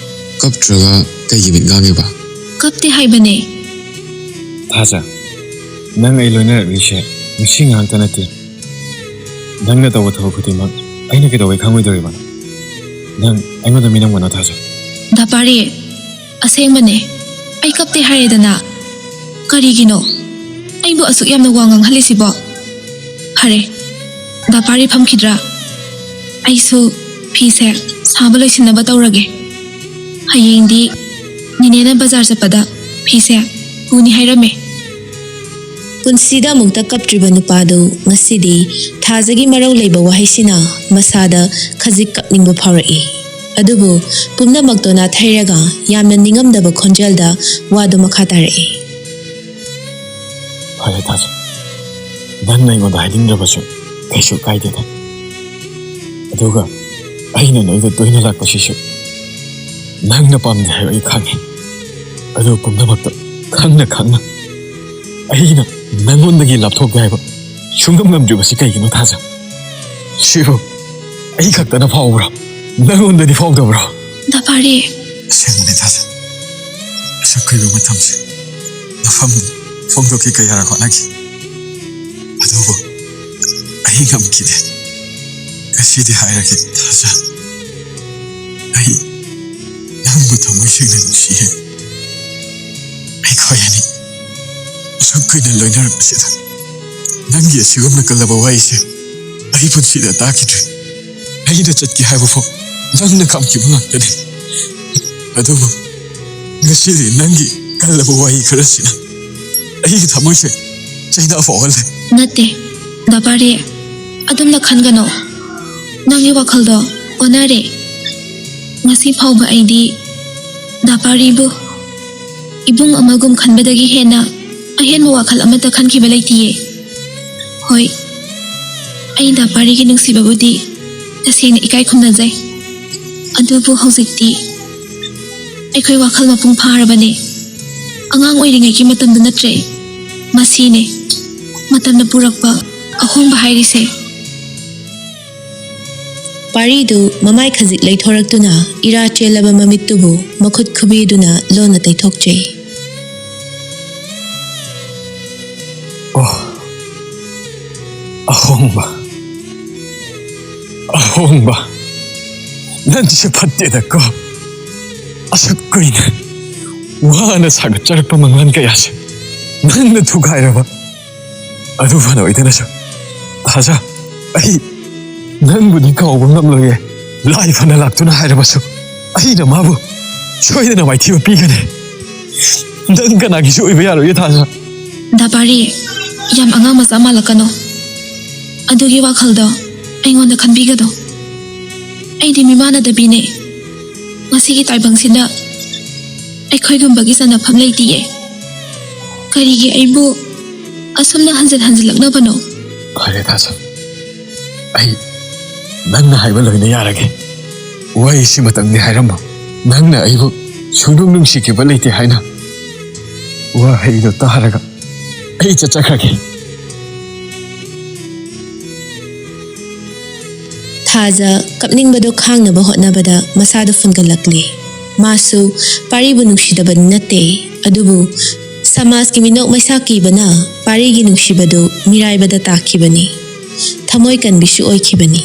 "ꯀꯞꯇ꯭ꯔꯒ ꯀꯩꯒꯤ ꯃꯤꯠ ꯉꯥꯡꯉꯤꯕ?" "ꯀꯞꯇꯦ ꯍꯥꯏꯕꯅꯦ꯫" "ꯊꯥꯖ, ꯅꯪ ꯑꯩ ꯂꯣꯏꯅꯔꯛꯂꯤꯁꯦ ꯉꯁꯤ ꯉꯥꯏꯍꯥꯛꯇ ꯅꯠꯇꯦ꯫ ꯅꯪꯅ ꯇꯧꯕ ꯊꯕꯛ ꯈꯨꯗꯤꯡꯃꯛ ꯑꯩꯅ ꯀꯩꯗꯧꯕꯩ ꯈꯪꯉꯣꯏꯗꯧꯔꯤꯕ? ꯅꯪ ꯑꯩꯉꯣꯟꯗ ꯃꯤꯅꯝꯒꯅꯣ, ꯊꯥꯖ꯫" "ꯗꯥ ꯄꯥꯔꯤ, ꯑꯁꯦꯡꯕꯅꯦ, ꯑꯩ ꯀꯞꯇꯦ ꯍꯥꯏꯔꯦꯗꯅ꯫ ꯀꯔꯤꯒꯤꯅꯣ ꯑꯩꯕꯨ ꯑꯁꯨꯛ ꯌꯥꯝꯅ ꯋꯥ ꯉꯥꯡꯍꯜꯂꯤꯁꯤꯕꯣ?" "ꯐꯔꯦ, ꯗꯥ ꯄꯥꯔꯤ ꯐꯝꯈꯤꯗ꯭ꯔꯥ? ꯑꯩꯁꯨ ꯐꯤꯁꯦ ꯁꯥꯕ ꯂꯣꯏꯁꯤꯟꯅꯕ ꯇꯧꯔꯒꯦ꯫ ꯍꯌꯦꯡꯗꯤ ꯅꯤꯅꯦꯅ ꯕꯖꯥꯔ ꯆꯠꯄꯗ ꯐꯤꯁꯦ ꯄꯨꯅꯤ ꯍꯥꯏꯔꯝꯃꯦ꯫" ꯄꯨꯟꯁꯤꯗ ꯑꯃꯨꯛꯇ ꯀꯞꯇ꯭ꯔꯤꯕ ꯅꯨꯄꯥꯗꯨ ꯉꯁꯤꯗꯤ ꯊꯥꯖꯒꯤ ꯃꯔꯧ ꯂꯩꯕ ꯋꯥꯍꯩꯁꯤꯅ ꯃꯁꯥꯗ ꯈꯖꯤꯛ ꯀꯞꯅꯤꯡꯕ ꯐꯥꯎꯔꯛꯏ꯫ ꯑꯗꯨꯕꯨ ꯄꯨꯝꯅꯃꯛꯇꯣ ꯅꯥꯊꯩꯔꯒ ꯌꯥꯝꯅ ꯅꯤꯡꯉꯝꯗꯕ ꯈꯣꯟꯖꯦꯜꯗ ꯋꯥꯗꯨ ꯃꯈꯥ ꯇꯥꯔꯛꯏ꯫ "ꯐꯔꯦ ꯊꯥꯖ, ꯅꯪꯅ ꯑꯩꯉꯣꯟꯗ ꯍꯥꯏꯅꯤꯡꯗ꯭ꯔꯕꯁꯨ ꯀꯩꯁꯨ ꯀꯥꯏꯗꯦꯗ꯫ ꯑꯗꯨꯒ ꯑꯩꯅ ꯅꯣꯏꯗ ꯇꯣꯏꯅ ꯂꯥꯛꯄꯁꯤꯁꯨ ꯅꯪꯅ ꯄꯥꯝꯗꯦ ꯍꯥꯏꯕ ꯑꯩ ꯈꯪꯉꯤ꯫ ꯑꯗꯨ ꯄꯨꯝꯅꯃꯛꯇ ꯈꯪꯅ ꯈꯪꯅ ꯑꯩꯅ ꯅꯪꯉꯣꯟꯗꯒꯤ ꯂꯥꯞꯊꯣꯛꯀꯦ ꯍꯥꯏꯕ ꯁꯨꯡꯉꯝ ꯉꯝꯗ꯭ꯔꯤꯕꯁꯤ ꯀꯩꯒꯤꯅꯣ ꯊꯥꯖ? ꯁꯤꯕꯨ ꯑꯩ ꯈꯛꯇꯅ ꯐꯥꯎꯕ꯭ꯔꯣ? ꯅꯪꯉꯣꯟꯗꯗꯤ ꯐꯥꯎꯗꯕ꯭ꯔꯣ?" "ꯗꯥ ꯄꯥꯔꯤ꯫" "ꯑꯁꯦꯡꯕꯅꯤ ꯊꯥꯖ, ꯑꯁꯨꯛ ꯀꯨꯏꯕ ꯃꯇꯝꯁꯦ ꯃꯐꯝꯗ ꯐꯣꯡꯗꯣꯛꯀꯦ ꯀꯌꯥꯔꯛ ꯍꯣꯠꯅꯈꯤ꯫ ꯑꯗꯨꯕꯨ ꯑꯩ ꯉꯝꯈꯤꯗꯦ꯫ ꯉꯁꯤꯗꯤ ꯍꯥꯏꯔꯒꯦ ꯊꯥꯖ, ꯑꯩ ꯅꯪꯕꯨ ꯊꯃꯣꯏ ꯁꯦꯡꯅ ꯅꯨꯡꯁꯤꯌꯦ꯫ ꯑꯩꯈꯣꯏ ꯑꯅꯤ ꯑꯁꯨꯛ ꯀꯨꯏꯅ ꯂꯣꯏꯅꯔꯛꯄꯁꯤꯗ ꯅꯪꯒꯤ ꯑꯁꯤꯒꯨꯝꯅ ꯀꯜꯂꯕ ꯋꯥꯍꯩꯁꯦ ꯑꯩ ꯄꯨꯟꯁꯤꯗ ꯇꯥꯈꯤꯗ꯭ꯔꯤ꯫ ꯑꯩꯅ ꯆꯠꯀꯦ ꯍꯥꯏꯕ ꯐꯥꯎ ꯅꯪꯅ ꯈꯥꯝꯈꯤꯕ ꯉꯥꯛꯇꯅꯤ꯫ ꯑꯗꯨꯕꯨ ꯉꯁꯤꯗꯤ ꯅꯪꯒꯤ ꯀꯜꯂꯕ ꯋꯥꯍꯩ ꯈꯔꯁꯤꯅ ꯑꯩꯒꯤ ꯊꯃꯣꯏꯁꯦ ꯆꯩꯅꯥ ꯐꯥꯎꯍꯜꯂꯦ꯫" "ꯅꯠꯇꯦ, ꯗꯥ ꯄꯥꯔꯤ, ꯑꯗꯨꯝꯅ ꯈꯟꯒꯅꯣ꯫ ꯅꯪꯒꯤ ꯋꯥꯈꯜꯗꯣ ꯑꯣꯟꯅꯔꯦ꯫ ꯉꯁꯤ ꯐꯥꯎꯕ ꯑꯩꯗꯤ ꯗꯥ ꯄꯥꯔꯤꯕꯨ ꯏꯕꯨꯡ ꯑꯃꯒꯨꯝ ꯈꯟꯕꯗꯒꯤ ꯍꯦꯟꯅ ꯑꯍꯦꯟꯕ ꯋꯥꯈꯜ ꯑꯃꯠꯇ ꯈꯟꯈꯤꯕ ꯂꯩꯇꯤꯌꯦ꯫ ꯍꯣꯏ, ꯑꯩ ꯗꯥ ꯄꯥꯔꯤꯒꯤ ꯅꯨꯡꯁꯤꯕꯕꯨꯗꯤ ꯇꯁꯦꯡꯅ ꯏꯀꯥꯏ ꯈꯨꯝꯅꯖꯩ꯫ ꯑꯗꯨꯕꯨ ꯍꯧꯖꯤꯛꯇꯤ ꯑꯩꯈꯣꯏ ꯋꯥꯈꯜ ꯃꯄꯨꯡ ꯐꯥꯔꯕꯅꯤ꯫ ꯑꯉꯥꯡ ꯑꯣꯏꯔꯤꯉꯩꯒꯤ ꯃꯇꯝꯗꯨ ꯅꯠꯇ꯭ꯔꯦ, ꯃꯁꯤꯅꯤ꯫ ꯃꯇꯝꯅ ꯄꯨꯔꯛꯄ ꯑꯍꯣꯡꯕ ꯍꯥꯏꯔꯤꯁꯦ꯫ ꯄꯥꯔꯤꯗꯨ ꯃꯃꯥꯏ ꯈꯖꯤꯛ ꯂꯩꯊꯣꯔꯛꯇꯨꯅ ꯏꯔꯥ ꯆꯦꯜꯂꯕ ꯃꯃꯤꯠꯇꯨꯕꯨ ꯃꯈꯨꯠ ꯈꯨꯕꯤꯗꯨꯅ ꯂꯣꯟꯅ ꯇꯩꯊꯣꯛꯆꯩ꯫ ꯑꯣ, ꯑꯍꯣꯡꯕ, ꯑꯍꯣꯡꯕ꯫ ꯅꯪꯁꯦ ꯐꯠꯇꯦꯗꯀꯣ꯫ ꯑꯁꯨꯛ ꯀꯨꯏꯅ ꯋꯥꯅ ꯁꯥꯒꯠꯆꯔꯛꯄ ꯃꯪꯂꯥꯟ ꯀꯌꯥꯁꯦ ꯅꯪꯅ ꯊꯨꯒꯥꯏꯔꯕ꯫ ꯑꯗꯨ ꯐꯅ ꯑꯣꯏꯗꯅꯁꯨ, ꯊꯥꯖ, ꯑꯩ ꯅꯪꯕꯨꯗꯤ ꯀꯥꯎꯕ ꯉꯝꯂꯣꯏꯌꯦ꯫ ꯂꯥꯏ ꯐꯅ ꯂꯥꯛꯇꯨꯅ ꯍꯥꯏꯔꯕꯁꯨ, ꯑꯩꯅ ꯃꯥꯕꯨ ꯁꯣꯏꯗꯅ ꯃꯥꯏꯊꯤꯕ ꯄꯤꯒꯅꯤ꯫ ꯅꯪ ꯀꯅꯥꯒꯤꯁꯨ ꯑꯣꯏꯕ ꯌꯥꯔꯣꯏꯌꯦ, ꯊꯥꯖ꯫ ꯗꯥ ꯄꯥꯔꯤ, ꯌꯥꯝ ꯑꯉꯥꯡ ꯃꯆꯥ ꯃꯥꯜꯂꯛꯀꯅꯣ꯫ ꯑꯗꯨꯒꯤ ꯋꯥꯈꯜꯗꯣ ꯑꯩꯉꯣꯟꯗ ꯈꯟꯕꯤꯒꯅꯨ꯫ ꯑꯩꯗꯤ ꯃꯤꯃꯥꯟꯅꯗꯕꯤꯅꯦ꯫ ꯃꯁꯤꯒꯤ ꯇꯥꯏꯕꯪꯁꯤꯗ ꯑꯩꯈꯣꯏꯒꯨꯝꯕꯒꯤ ꯆꯟꯅꯐꯝ ꯂꯩꯇꯤꯌꯦ꯫ ꯀꯔꯤꯒꯤ ꯑꯩꯕꯨ ꯑꯁꯨꯝꯅ ꯍꯟꯖꯤꯟ ꯍꯟꯖꯤꯜꯂꯛꯅꯕꯅꯣ? ꯐꯔꯦ ꯊꯥꯖ, ꯑꯩ ꯅꯪꯅ ꯍꯥꯏꯕ ꯂꯣꯏꯅ ꯌꯥꯔꯒꯦ꯫ ꯋꯥꯍꯩꯁꯤꯃꯇꯪꯗꯤ ꯍꯥꯏꯔꯝꯃꯣ, ꯅꯪꯅ ꯑꯩꯕꯨ ꯁꯨꯡꯅꯨꯡ ꯅꯨꯡꯁꯤꯈꯤꯕ ꯂꯩꯇꯦ ꯍꯥꯏꯅ꯫ ꯋꯥꯍꯩꯗꯣ ꯇꯥꯔꯒ ꯑꯩ ꯆꯠꯆꯈ꯭ꯔꯒꯦ꯫ ꯊꯥꯖ ꯀꯞꯅꯤꯡꯕꯗꯨ ꯈꯥꯡꯅꯕ ꯍꯣꯠꯅꯕꯗ ꯃꯁꯥꯗꯨ ꯐꯨꯟꯒꯠꯂꯛꯂꯦ꯫ ꯃꯥꯁꯨ ꯄꯥꯔꯤꯕꯨ ꯅꯨꯡꯁꯤꯗꯕꯗꯤ ꯅꯠꯇꯦ, ꯑꯗꯨꯕꯨ ꯁꯃꯥꯖꯀꯤ ꯃꯤꯅꯣꯛ ꯃꯩꯁꯥ ꯀꯤꯕꯅ ꯄꯥꯔꯤꯒꯤ ꯅꯨꯡꯁꯤꯕꯗꯨ ꯃꯤꯔꯥꯏꯕꯗ ꯇꯥꯈꯤꯕꯅꯤ꯫ ꯊꯃꯣꯏ ꯀꯟꯕꯤꯁꯨ ꯑꯣꯏꯈꯤꯕꯅꯤ꯫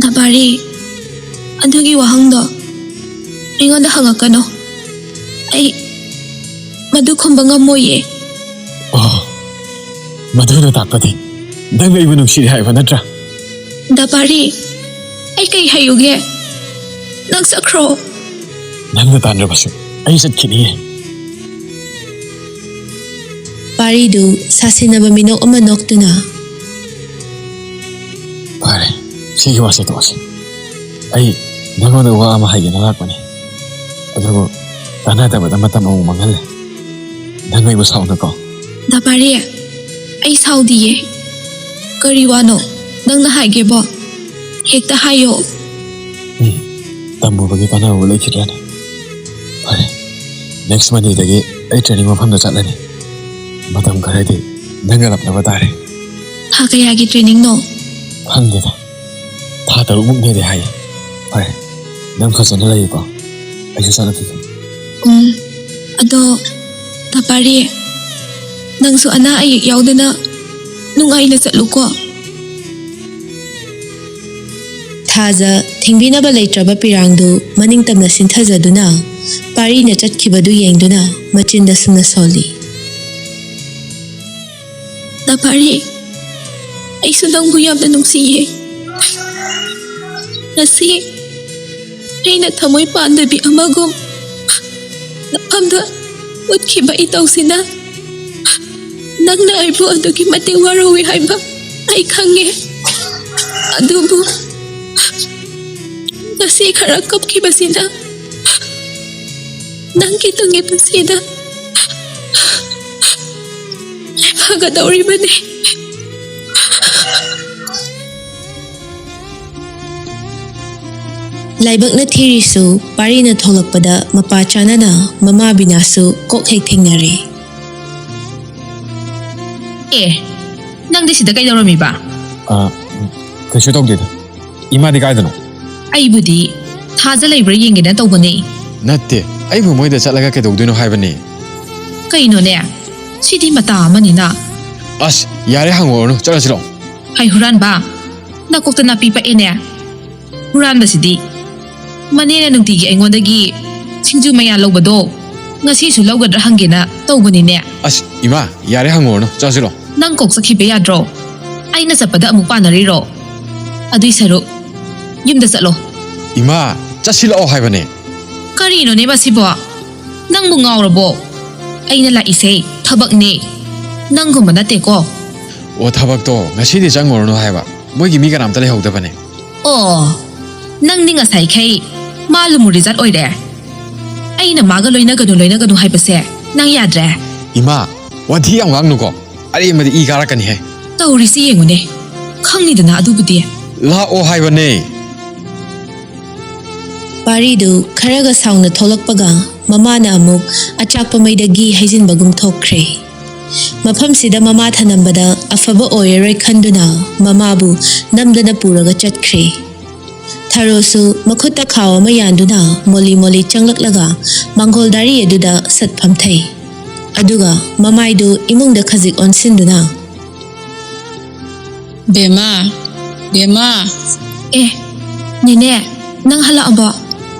ꯗꯥ ꯄꯥꯔꯤ, ꯑꯗꯨꯒꯤ ꯋꯥꯍꯪꯗꯣ ꯑꯩꯉꯣꯟꯗ ꯍꯪꯉꯛꯀꯅꯨ꯫ ꯑꯩ ꯃꯗꯨ ꯈꯨꯝꯕ ꯉꯝꯃꯣꯏꯌꯦ꯫ ꯑꯣ, ꯃꯗꯨꯅ ꯇꯥꯛꯄꯗꯤ ꯅꯪ ꯑꯩꯕꯨ ꯅꯨꯡꯁꯤꯔꯦ ꯍꯥꯏꯕ ꯅꯠꯇ꯭ꯔꯥ? ꯗꯥ ꯄꯥꯔꯤ, ꯑꯩ ꯀꯩ ꯍꯥꯏꯌꯨꯒꯦ? ꯅꯪ ꯆꯠꯈ꯭ꯔꯣ꯫ ꯅꯪꯅ ꯇꯥꯟꯗ꯭ꯔꯕꯁꯨ ꯑꯩ ꯆꯠꯈꯤꯅꯤꯌꯦ꯫ ꯄꯥꯔꯤꯗꯨ ꯁꯥꯁꯤꯟꯅꯕ ꯃꯤꯅꯣꯛ ꯑꯃ ꯅꯣꯛꯇꯨꯅ, ꯐꯔꯦ, ꯁꯤꯒꯤ ꯋꯥꯁꯦ ꯇꯣꯛꯑꯁꯤ꯫ ꯑꯩ ꯅꯪꯉꯣꯟꯗ ꯋꯥ ꯑꯃ ꯍꯥꯏꯒꯦꯅ ꯂꯥꯛꯄꯅꯤ, ꯑꯗꯨꯕꯨ ꯀꯥꯟꯅꯗꯕꯗ ꯃꯇꯝ ꯑꯃꯨꯛ ꯃꯥꯡꯍꯜꯂꯦ꯫ ꯅꯪ ꯑꯩꯕꯨ ꯁꯥꯎꯅꯨꯀꯣ꯫ ꯗꯥ ꯄꯥꯔꯤ, ꯑꯩ ꯁꯥꯎꯗꯤꯌꯦ꯫ ꯀꯔꯤ ꯋꯥꯅꯣ ꯅꯪꯅ ꯍꯥꯏꯒꯦꯕꯣ? ꯍꯦꯛꯇ ꯍꯥꯏꯌꯣ꯫ ꯎꯝ, ꯇꯝꯃꯨꯕꯒꯤ ꯀꯥꯟꯅꯕ ꯂꯩꯈꯤꯗ꯭ꯔꯦꯅꯦ꯫ ꯐꯔꯦ, next Mondayꯗꯒꯤ ꯑꯩ training ꯃꯐꯝꯗ ꯆꯠꯂꯅꯤ꯫ ꯃꯇꯝ ꯈꯔꯗꯤ ꯅꯪꯒ ꯂꯥꯞꯅꯕ ꯇꯥꯔꯦ꯫ ꯊꯥ ꯀꯌꯥꯒꯤ trainingꯅꯣ? ꯈꯪꯗꯦꯗ, ꯊꯥ ꯇꯔꯨꯛꯃꯨꯛꯅꯦꯗꯤ ꯍꯥꯏꯌꯦ꯫ ꯐꯔꯦ, ꯅꯪ ꯐꯖꯅ ꯂꯩꯌꯨꯀꯣ, ꯑꯩꯁꯨ ꯆꯠꯂꯒꯦ꯫ ꯎꯝ, ꯑꯗꯣ ꯇꯥꯄꯥꯔꯤ, ꯅꯪꯁꯨ ꯑꯅꯥ ꯑꯌꯦꯛ ꯌꯥꯎꯗꯅ ꯅꯨꯡꯉꯥꯏꯅ ꯆꯠꯂꯨꯀꯣ꯫ ꯊꯥꯖ ꯊꯤꯡꯕꯤꯅꯕ ꯂꯩꯇ꯭ꯔꯕ ꯄꯤꯔꯥꯡꯗꯨ ꯃꯅꯤꯡ ꯇꯝꯅ ꯁꯤꯟꯊꯖꯗꯨꯅ ꯄꯥꯔꯤꯅ ꯆꯠꯈꯤꯕꯗꯨ ꯌꯦꯡꯗꯨꯅ ꯃꯆꯤꯟꯗ ꯁꯨꯝꯅ ꯁꯣꯜꯂꯤ꯫ ꯇꯥꯄꯥꯔꯤ, ꯑꯩꯁꯨ ꯅꯪꯕꯨ ꯌꯥꯝꯅ ꯅꯨꯡꯁꯤꯌꯦ꯫ ꯉꯁꯤ ꯑꯩꯅ ꯊꯃꯣꯏ ꯄꯥꯟꯗꯕꯤ ꯑꯃꯒꯨꯝ ꯅꯐꯝꯗ ꯎꯠꯈꯤꯕ ꯏꯇꯧꯁꯤꯅ ꯅꯪꯅ ꯑꯩꯕꯨ ꯑꯗꯨꯛꯀꯤ ꯃꯇꯤꯛ ꯋꯥꯔꯧꯏ ꯍꯥꯏꯕ ꯑꯩ ꯈꯪꯉꯦ꯫ ꯑꯗꯨꯕꯨ ꯉꯁꯤ ꯈꯔ ꯀꯞꯈꯤꯕꯁꯤꯅ ꯅꯪꯒꯤ ꯇꯨꯡꯒꯤ ꯄꯨꯟꯁꯤꯗ ꯐꯒꯗꯧꯔꯤꯕꯅꯤ꯫ ꯂꯥꯏꯕꯛꯅ ꯊꯤꯔꯤꯁꯨ ꯄꯥꯔꯤꯅ ꯊꯣꯛꯂꯛꯄꯗ ꯃꯄꯥ ꯆꯥꯅꯅ ꯃꯃꯥ ꯕꯤꯅꯥꯁꯨ ꯀꯣꯛ ꯍꯦꯛ ꯊꯦꯡꯅꯔꯦ꯫ ꯑꯦ, ꯅꯪꯗꯤ ꯁꯤꯗ ꯀꯩꯗꯧꯔꯝꯃꯤꯕ? ꯑ, ꯀꯩꯁꯨ ꯇꯧꯗꯦꯗ꯫ ꯏꯃꯥꯗꯤ ꯀꯥꯏꯗꯅꯣ? ꯑꯩꯕꯨꯗꯤ ꯊꯥꯖ ꯂꯩꯕ꯭ꯔꯥ ꯌꯦꯡꯒꯦꯅ ꯇꯧꯕꯅꯦ꯫ ꯅꯠꯇꯦ, ꯑꯩꯕꯨ ꯃꯣꯏꯗ ꯆꯠꯂꯒ ꯀꯩꯗꯧꯗꯣꯏꯅꯣ ꯍꯥꯏꯕꯅꯦ꯫ ꯀꯩꯅꯣꯅꯦ, ꯁꯤꯗꯤ ꯃꯇꯥ ꯑꯃꯅꯤꯅ꯫ ꯑꯁ, ꯌꯥꯔꯦ, ꯍꯪꯉꯨꯔꯅꯨ, ꯆꯠꯂꯁꯤ ꯂꯥꯛꯑꯣ꯫ ꯍꯩ ꯍꯨꯔꯥꯟꯕ, ꯅꯀꯣꯛꯇ ꯅꯥꯄꯤ ꯄꯛꯑꯦꯅꯦ꯫ ꯍꯨꯔꯥꯟꯕꯁꯤꯗꯤ ꯃꯅꯦꯅ ꯅꯨꯡꯇꯤꯒꯤ ꯑꯩꯉꯣꯟꯗꯒꯤ ꯁꯤꯡꯖꯨ ꯃꯌꯥ ꯂꯧꯕꯗꯣ ꯉꯁꯤꯁꯨ ꯂꯧꯒꯗ꯭ꯔꯥ ꯍꯪꯒꯦꯅ ꯇꯧꯕꯅꯤꯅꯦ꯫ ꯑꯁ, ꯏꯃꯥ, ꯌꯥꯔꯦ, ꯍꯪꯉꯨꯔꯅꯨ, ꯆꯠꯂꯁꯤ ꯂꯥꯛꯑꯣ꯫ ꯅꯪ ꯀꯣꯛ ꯆꯠꯈꯤꯕ ꯌꯥꯗ꯭ꯔꯣ? ꯑꯩꯅ ꯆꯠꯄꯗ ꯑꯃꯨꯛ ꯄꯥꯟꯅꯔꯤꯔꯣ? ꯑꯗꯨꯏ ꯁꯔꯨꯛ ꯌꯨꯝꯗ ꯆꯠꯂꯣ꯫ ꯏꯃꯥ, ꯆꯠꯁꯤ ꯂꯥꯛꯑꯣ ꯍꯥꯏꯕꯅꯦ꯫ ꯀꯔꯤꯅꯣꯅꯦ ꯃꯁꯤꯕꯣ? ꯅꯪꯕꯨ ꯉꯥꯎꯔꯕꯣ? ꯑꯩꯅ ꯂꯥꯛꯏꯁꯦ ꯊꯕꯛꯅꯦ, ꯅꯪꯒꯨꯝꯕ ꯅꯠꯇꯦꯀꯣ꯫ ꯑꯣ, ꯊꯕꯛꯇꯣ ꯉꯁꯤꯗꯤ ꯆꯪꯉꯨꯔꯅꯨ ꯍꯥꯏꯕ, ꯃꯣꯏꯒꯤ ꯃꯤ ꯀꯅꯥꯝꯇ ꯂꯩꯍꯧꯗꯕꯅꯦ꯫ ꯑꯣ, ꯅꯪꯗꯤ ꯉꯁꯥꯏꯈꯩ ꯃꯥ ꯂꯨꯃꯨ ꯔꯤꯖꯥꯠ ꯑꯣꯏꯔꯦ꯫ ꯑꯩꯅ ꯃꯥꯒ ꯂꯣꯏꯅꯒꯅꯨ, ꯂꯣꯏꯅꯒꯅꯨ ꯍꯥꯏꯕꯁꯦ ꯅꯪ ꯌꯥꯗ꯭ꯔꯦ꯫ ꯏꯃꯥ, ꯋꯥꯊꯤ ꯌꯥꯝ ꯉꯥꯡꯅꯨꯀꯣ, ꯑꯔꯦꯝꯕꯗ ꯏ ꯀꯥꯔꯛꯀꯅꯤꯍꯦ꯫ ꯇꯧꯔꯤꯁꯤ ꯌꯦꯡꯉꯨꯅꯦ꯫ ꯈꯪꯅꯤꯗꯅ ꯑꯗꯨꯕꯨꯗꯤ꯫ ꯂꯥꯛꯑꯣ ꯍꯥꯏꯕꯅꯦ꯫ ꯄꯥꯔꯤꯗꯨ ꯈꯔꯒ ꯁꯥꯎꯅ ꯊꯣꯛꯂꯛꯄꯒ ꯃꯃꯥꯅ ꯑꯃꯨꯛ ꯑꯆꯥꯛꯄ ꯃꯩꯗ ꯘꯤ ꯍꯩꯖꯤꯟꯕꯒꯨꯝ ꯊꯣꯛꯈ꯭ꯔꯦ꯫ ꯃꯐꯝꯁꯤꯗ ꯃꯃꯥ ꯊꯅꯝꯕꯗ ꯑꯐꯕ ꯑꯣꯏꯔꯔꯣꯏ ꯈꯟꯗꯨꯅ ꯃꯃꯥꯕꯨ ꯅꯝꯗꯅ ꯄꯨꯔꯒ ꯆꯠꯈ꯭ꯔꯦ꯫ ꯊꯔꯣꯁꯨ ꯃꯈꯨꯠꯇ ꯈꯥꯎ ꯑꯃ ꯌꯥꯟꯗꯨꯅ ꯃꯣꯂꯤ ꯃꯣꯂꯤ ꯆꯪꯂꯛꯂꯒ ꯃꯥꯡꯒꯣꯜ ꯗꯥꯔꯤ ꯑꯗꯨꯗ ꯁꯠ ꯐꯝꯊꯩ꯫ ꯑꯗꯨꯒ ꯃꯃꯥꯏꯗꯨ ꯏꯃꯨꯡꯗ ꯈꯖꯤꯛ ꯑꯣꯟꯁꯤꯟꯗꯨꯅ, ꯕꯦꯝꯃ, ꯕꯦꯝꯃ꯫ ꯑꯦ, ꯅꯦꯅꯦ, ꯅꯪ ꯍꯜꯂꯛꯑꯕꯣ?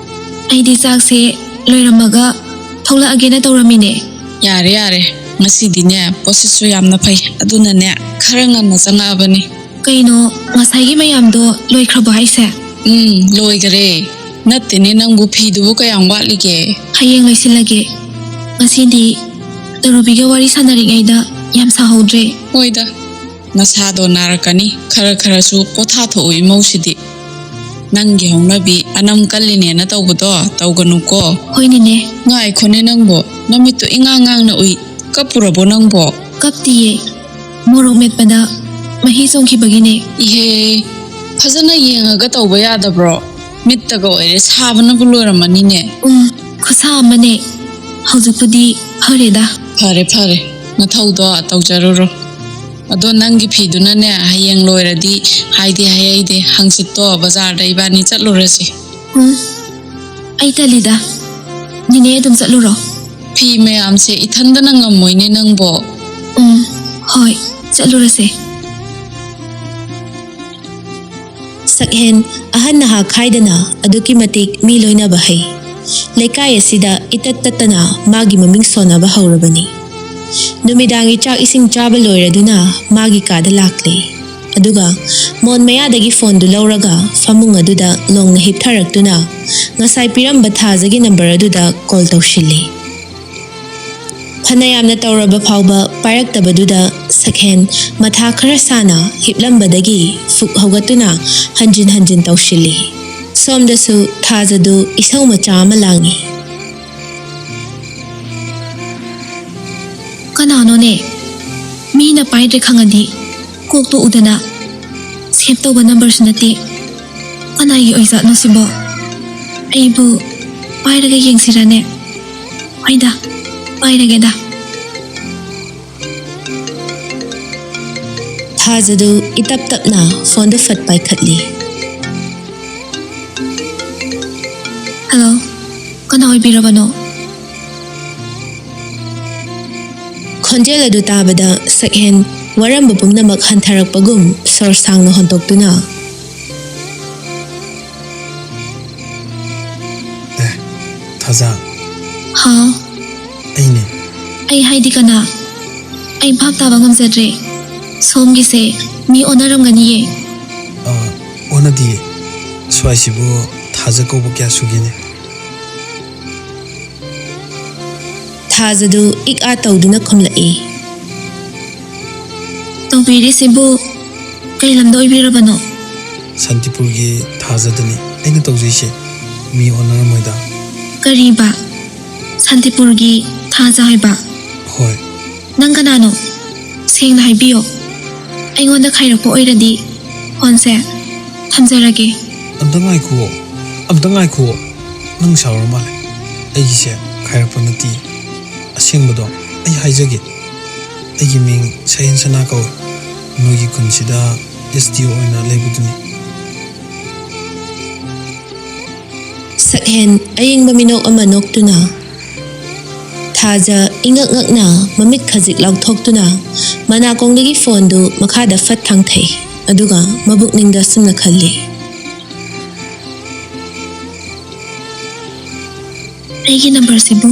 ꯑꯩꯗꯤ ꯆꯥꯛꯁꯦ ꯂꯣꯏꯔꯝꯃꯒ ꯊꯣꯛꯂꯛꯑꯒꯦꯅ ꯇꯧꯔꯝꯃꯤꯅꯦ꯫ ꯌꯥꯔꯦ, ꯌꯥꯔꯦ, ꯉꯁꯤꯗꯤꯅꯦ ꯄꯣꯠꯁꯤꯠꯁꯨ ꯌꯥꯝꯅ ꯐꯩ, ꯑꯗꯨꯅꯅꯦ ꯈꯔ ꯉꯟꯅ ꯆꯪꯉꯛꯑꯕꯅꯤ꯫ ꯀꯩꯅꯣ, ꯉꯁꯥꯏꯒꯤ ꯃꯌꯥꯝꯗꯣ ꯂꯣꯏꯈ꯭ꯔꯕꯣ ꯍꯥꯏꯁꯦ? ꯎꯝ, ꯂꯣꯏꯈꯔꯦ꯫ ꯅꯠꯇꯦꯅꯦ, ꯅꯪꯕꯨ ꯐꯤꯗꯨꯕꯨ ꯀꯌꯥꯝ ꯋꯥꯠꯂꯤꯒꯦ? ꯍꯌꯦꯡ ꯂꯣꯏꯁꯤꯜꯂꯒꯦ꯫ ꯉꯁꯤꯗꯤ ꯇꯔꯨꯕꯤꯒ ꯋꯥꯔꯤ ꯁꯥꯟꯅꯔꯤꯉꯩꯗ ꯌꯥꯝ ꯁꯥꯍꯧꯗ꯭ꯔꯦ꯫ ꯍꯣꯏꯗ, ꯅꯁꯥꯗꯣ ꯅꯥꯔꯛꯀꯅꯤ, ꯈꯔ ꯈꯔꯁꯨ ꯄꯣꯊꯥꯊꯣꯛꯎ ꯏꯃꯧꯁꯤꯗꯤ꯫ ꯅꯪꯒꯤ ꯍꯧꯅꯕꯤ ꯑꯅꯝ ꯀꯜꯂꯤꯅꯦꯅ ꯇꯧꯕꯗꯣ ꯇꯧꯒꯅꯨꯀꯣ꯫ ꯍꯣꯏ ꯅꯦꯅꯦ꯫ ꯉꯥꯏꯈꯣꯅꯦ ꯅꯪꯕꯣ, ꯅꯃꯤꯠꯇꯣ ꯏꯉꯥꯡ ꯉꯥꯡꯅ ꯎꯏ, ꯀꯞꯄꯨꯔꯕꯣ ꯅꯪꯕꯣ? ꯀꯞꯇꯤꯌꯦ, ꯃꯣꯔꯣꯛ ꯃꯦꯠꯄꯗ ꯃꯍꯤ ꯆꯣꯡꯈꯤꯕꯒꯤꯅꯦ꯫ ꯏꯍꯦ, ꯐꯖꯅ ꯌꯦꯡꯉꯒ ꯇꯧꯕ ꯌꯥꯗꯕ꯭ꯔꯣ? ꯃꯤꯠꯇꯒ ꯑꯣꯏꯔꯦ, ꯁꯥꯕꯅꯕꯨ ꯂꯣꯏꯔꯝꯃꯅꯤꯅꯦ꯫ ꯎꯝ, ꯈꯨꯠꯁꯥ ꯑꯃꯅꯦ꯫ ꯍꯧꯖꯤꯛꯄꯨꯗꯤ ꯐꯔꯦꯗ꯫ ꯐꯔꯦ ꯐꯔꯦ, ꯅꯊꯧꯗꯣ ꯇꯧꯖꯔꯨꯔꯣ꯫ ꯑꯗꯣ ꯅꯪꯒꯤ ꯐꯤꯗꯨꯅꯅꯦ, ꯍꯌꯦꯡ ꯂꯣꯏꯔꯗꯤ ꯍꯥꯏꯗꯤ ꯍꯥꯏꯍꯩꯗꯦ, ꯍꯪꯆꯤꯠꯇꯣ ꯕꯖꯥꯔꯗ ꯏꯕꯥꯅꯤ ꯆꯠꯂꯨꯔꯁꯤ꯫ ꯎꯝ, ꯑꯩ ꯇꯜꯂꯤꯗ꯫ ꯅꯦꯅꯦ ꯑꯗꯨꯝ ꯆꯠꯂꯨꯔꯣ꯫ ꯐꯤ ꯃꯌꯥꯝꯁꯦ ꯏꯊꯟꯗꯅ ꯉꯝꯃꯣꯏꯅꯦ ꯅꯪꯕꯣ꯫ ꯎꯝ, ꯍꯣꯏ, ꯆꯠꯂꯨꯔꯁꯦ꯫ ꯁꯛꯍꯦꯟ ꯑꯍꯟ ꯅꯍꯥ ꯈꯥꯏꯗꯅ ꯑꯗꯨꯛꯀꯤ ꯃꯇꯤꯛ ꯃꯤ ꯂꯣꯏꯅꯕ ꯍꯩ꯫ ꯂꯩꯀꯥꯏ ꯑꯁꯤꯗ ꯏꯇꯠ ꯇꯠꯇꯅ ꯃꯥꯒꯤ ꯃꯃꯤꯡ ꯁꯣꯟꯅꯕ ꯍꯧꯔꯕꯅꯤ꯫ ꯅꯨꯃꯤꯗꯥꯡꯒꯤ ꯆꯥꯛ ꯏꯁꯤꯡ ꯆꯥꯕ ꯂꯣꯏꯔꯗꯨꯅ ꯃꯥꯒꯤ ꯀꯥꯗ ꯂꯥꯛꯂꯦ꯫ ꯑꯗꯨꯒ ꯃꯣꯟ ꯃꯌꯥꯗꯒꯤ ꯐꯣꯟꯗꯨ ꯂꯧꯔꯒ ꯐꯃꯨꯡ ꯑꯗꯨꯗ ꯂꯣꯡꯅ ꯍꯤꯞꯊꯔꯛꯇꯨꯅ ꯉꯁꯥꯏ ꯄꯤꯔꯝꯕ ꯊꯥꯖꯒꯤ ꯅꯝꯕꯔ ꯑꯗꯨꯗ ꯀꯣꯜ ꯇꯧꯁꯤꯜꯂꯤ꯫ ꯐꯅꯌꯥꯝꯅ ꯇꯧꯔꯕ ꯐꯥꯎꯕ ꯄꯥꯏꯔꯛꯇꯕꯗꯨꯗ ꯁꯛꯍꯦꯟ ꯃꯊꯥ ꯈꯔ ꯁꯥꯅ ꯍꯤꯞꯂꯝꯕꯗꯒꯤ ꯐꯨꯛ ꯍꯧꯒꯠꯇꯨꯅ ꯍꯟꯖꯤꯟ ꯍꯟꯖꯤꯟ ꯇꯧꯁꯤꯜꯂꯤ꯫ ꯁꯣꯝꯗꯁꯨ ꯊꯥꯖꯗꯨ ꯏꯁꯧ ꯃꯆꯥ ꯑꯃ ꯂꯥꯡꯏ꯫ ꯀꯅꯥꯅꯣꯅꯦ? ꯃꯤꯅ ꯄꯥꯏꯗ꯭ꯔꯦ ꯈꯪꯉꯗꯤ ꯀꯣꯛꯇꯣ ꯎꯗꯅ ꯁꯦꯚ ꯇꯧꯕ ꯅꯝꯕꯔꯁꯨ ꯅꯠꯇꯦ꯫ ꯀꯅꯥꯒꯤ ꯑꯣꯏꯖꯥꯠꯅꯣ ꯁꯤꯕꯣ? ꯑꯩꯕꯨ ꯄꯥꯏꯔꯒ ꯌꯦꯡꯁꯤꯔꯅꯦ? ꯍꯣꯏꯗ, ꯄꯥꯏꯔꯒꯦꯗ꯫ ꯊꯥꯖꯗꯨ ꯏꯇꯞ ꯇꯞꯅ ꯐꯣꯟꯗꯨ ꯐꯠ ꯄꯥꯏꯈꯠꯂꯤ꯫ ꯍꯜꯂꯣ, ꯀꯅꯥ ꯑꯣꯏꯕꯤꯔꯕꯅꯣ? ꯈꯣꯟꯖꯦꯜ ꯑꯗꯨ ꯇꯥꯕꯗ ꯁꯛꯍꯦꯟ ꯋꯥꯔꯝꯕ ꯄꯨꯝꯅꯃꯛ ꯍꯟꯊꯔꯛꯄꯒꯨꯝ ꯁꯣꯔ ꯁꯥꯡꯅ ꯍꯣꯟꯗꯣꯛꯇꯨꯅ, ꯑꯦ, ꯊꯥꯖ꯫ ꯍꯥꯎ꯫ ꯑꯩꯅꯦ꯫ ꯑꯩ ꯍꯥꯏꯗꯤ ꯀꯅꯥ? ꯑꯩ ꯚꯥꯞ ꯇꯥꯕ ꯉꯝꯖꯗ꯭ꯔꯦ꯫ ꯁꯣꯝꯒꯤꯁꯦ ꯃꯤ ꯑꯣꯟꯅꯔꯝꯒꯅꯤꯌꯦ꯫ ꯑ, ꯑꯣꯟꯅꯗꯤꯌꯦ꯫ ꯁ꯭ꯋꯥꯏꯁꯤꯕꯨ ꯊꯥꯖ ꯀꯧꯕ ꯀꯌꯥ ꯁꯨꯒꯦꯅꯦ? ꯊꯥꯖꯗꯨ ꯏꯛ ꯑꯥ ꯇꯧꯗꯨꯅ ꯈꯨꯝꯂꯛꯏ꯫ ꯇꯧꯕꯤꯔꯤꯁꯤꯕꯨ ꯀꯩ ꯂꯝꯗ ꯑꯣꯏꯕꯤꯔꯕꯅꯣ? ꯁꯥꯟꯇꯤꯄꯨꯔꯒꯤ ꯊꯥꯖꯗꯅꯤ ꯑꯩꯅ ꯇꯧꯖꯩꯁꯦ꯫ ꯃꯤ ꯑꯣꯟꯅꯔꯝꯃꯣꯏꯗ꯫ ꯀꯔꯤꯕ? ꯁꯥꯟꯇꯤꯄꯨꯔꯒꯤ ꯊꯥꯖ ꯍꯥꯏꯕ? ꯍꯣꯏ꯫ ꯅꯪ ꯀꯅꯥꯅꯣ? ꯁꯦꯡꯅ ꯍꯥꯏꯕꯤꯌꯣ꯫ ꯑꯩꯉꯣꯟꯗ ꯈꯥꯏꯔꯛꯄ ꯑꯣꯏꯔꯗꯤ ꯐꯣꯟꯁꯦ ꯊꯝꯖꯔꯒꯦ꯫ ꯑꯝꯇ ꯉꯥꯏꯈꯨꯑꯣ, ꯑꯝꯇ ꯉꯥꯏꯈꯨꯑꯣ꯫ ꯅꯪ ꯁꯥꯎꯔ ꯃꯥꯜꯂꯦ꯫ ꯑꯩꯒꯤꯁꯦ ꯈꯥꯏꯔꯛꯄ ꯅꯠꯇꯦ꯫ ꯑꯁꯦꯡꯕꯗꯣ ꯑꯩ ꯍꯥꯏꯖꯒꯦ꯫ ꯑꯩꯒꯤ ꯃꯤꯡ ꯁꯍꯦꯟ ꯁꯅꯥ ꯀꯧꯏ꯫ ꯅꯣꯏꯒꯤ ꯈꯨꯟꯁꯤꯗ ꯑꯦꯁ ꯗꯤ ꯑꯣ ꯑꯣꯏꯅ ꯂꯩꯕꯗꯨꯅꯤ꯫ ꯁꯛꯍꯦꯟ ꯑꯌꯤꯡꯕ ꯃꯤꯅꯣꯛ ꯑꯃ ꯅꯣꯛꯇꯨꯅ, ꯊꯥꯖ ꯏꯉꯛ ꯉꯛꯅ ꯃꯃꯤꯠ ꯈꯖꯤꯛ ꯂꯥꯎꯊꯣꯛꯇꯨꯅ ꯃꯅꯥꯀꯣꯡꯗꯒꯤ ꯐꯣꯟꯗꯨ ꯃꯈꯥꯗ ꯐꯠ ꯊꯥꯡꯊꯩ꯫ ꯑꯗꯨꯒ ꯃꯕꯨꯛꯅꯤꯡꯗ ꯑꯁꯨꯝꯅ ꯈꯜꯂꯤ꯫ ꯑꯩꯒꯤ ꯅꯝꯕꯔꯁꯤꯕꯨ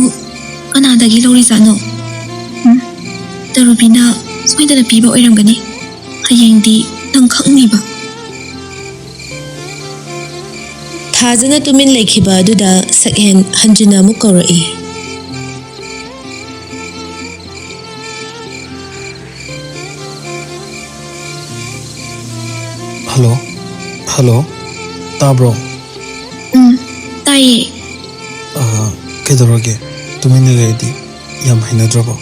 ꯀꯅꯥꯗꯒꯤ ꯂꯧꯔꯤꯖꯥꯠꯅꯣ? ꯎꯝ, ꯇꯔꯨꯕꯤꯅ ꯁꯣꯏꯗꯅ ꯄꯤꯕ ꯑꯣꯏꯔꯝꯒꯅꯤ꯫ ꯍꯌꯦꯡꯗꯤ ꯅꯪ ꯈꯪꯅꯤꯕ꯫ ꯊꯥꯖꯅ ꯇꯨꯃꯤꯟ ꯂꯩꯈꯤꯕ ꯑꯗꯨꯗ ꯁꯛꯍꯦꯟ ꯍꯟꯖꯤꯟꯅ ꯑꯃꯨꯛ ꯀꯧꯔꯛꯏ꯫ ꯍꯜꯂꯣ? ꯍꯜꯂꯣ? ꯇꯥꯕ꯭ꯔꯣ? ꯎꯝ, ꯇꯥꯏꯌꯦ꯫ ꯑꯥ, ꯀꯩꯗꯧꯔꯒꯦ? ꯇꯨꯃꯤꯟꯅ ꯂꯩꯔꯗꯤ ꯌꯥꯝ ꯍꯩꯅꯗ꯭ꯔꯕꯣ?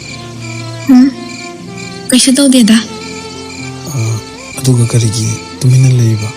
ꯎꯝ, ꯀꯩꯁꯨ ꯇꯧꯗꯦꯗ꯫ ꯑꯥ, ꯑꯗꯨꯒ ꯀꯔꯤꯒꯤ ꯇꯨꯃꯤꯟꯅ ꯂꯩꯔꯤꯕ?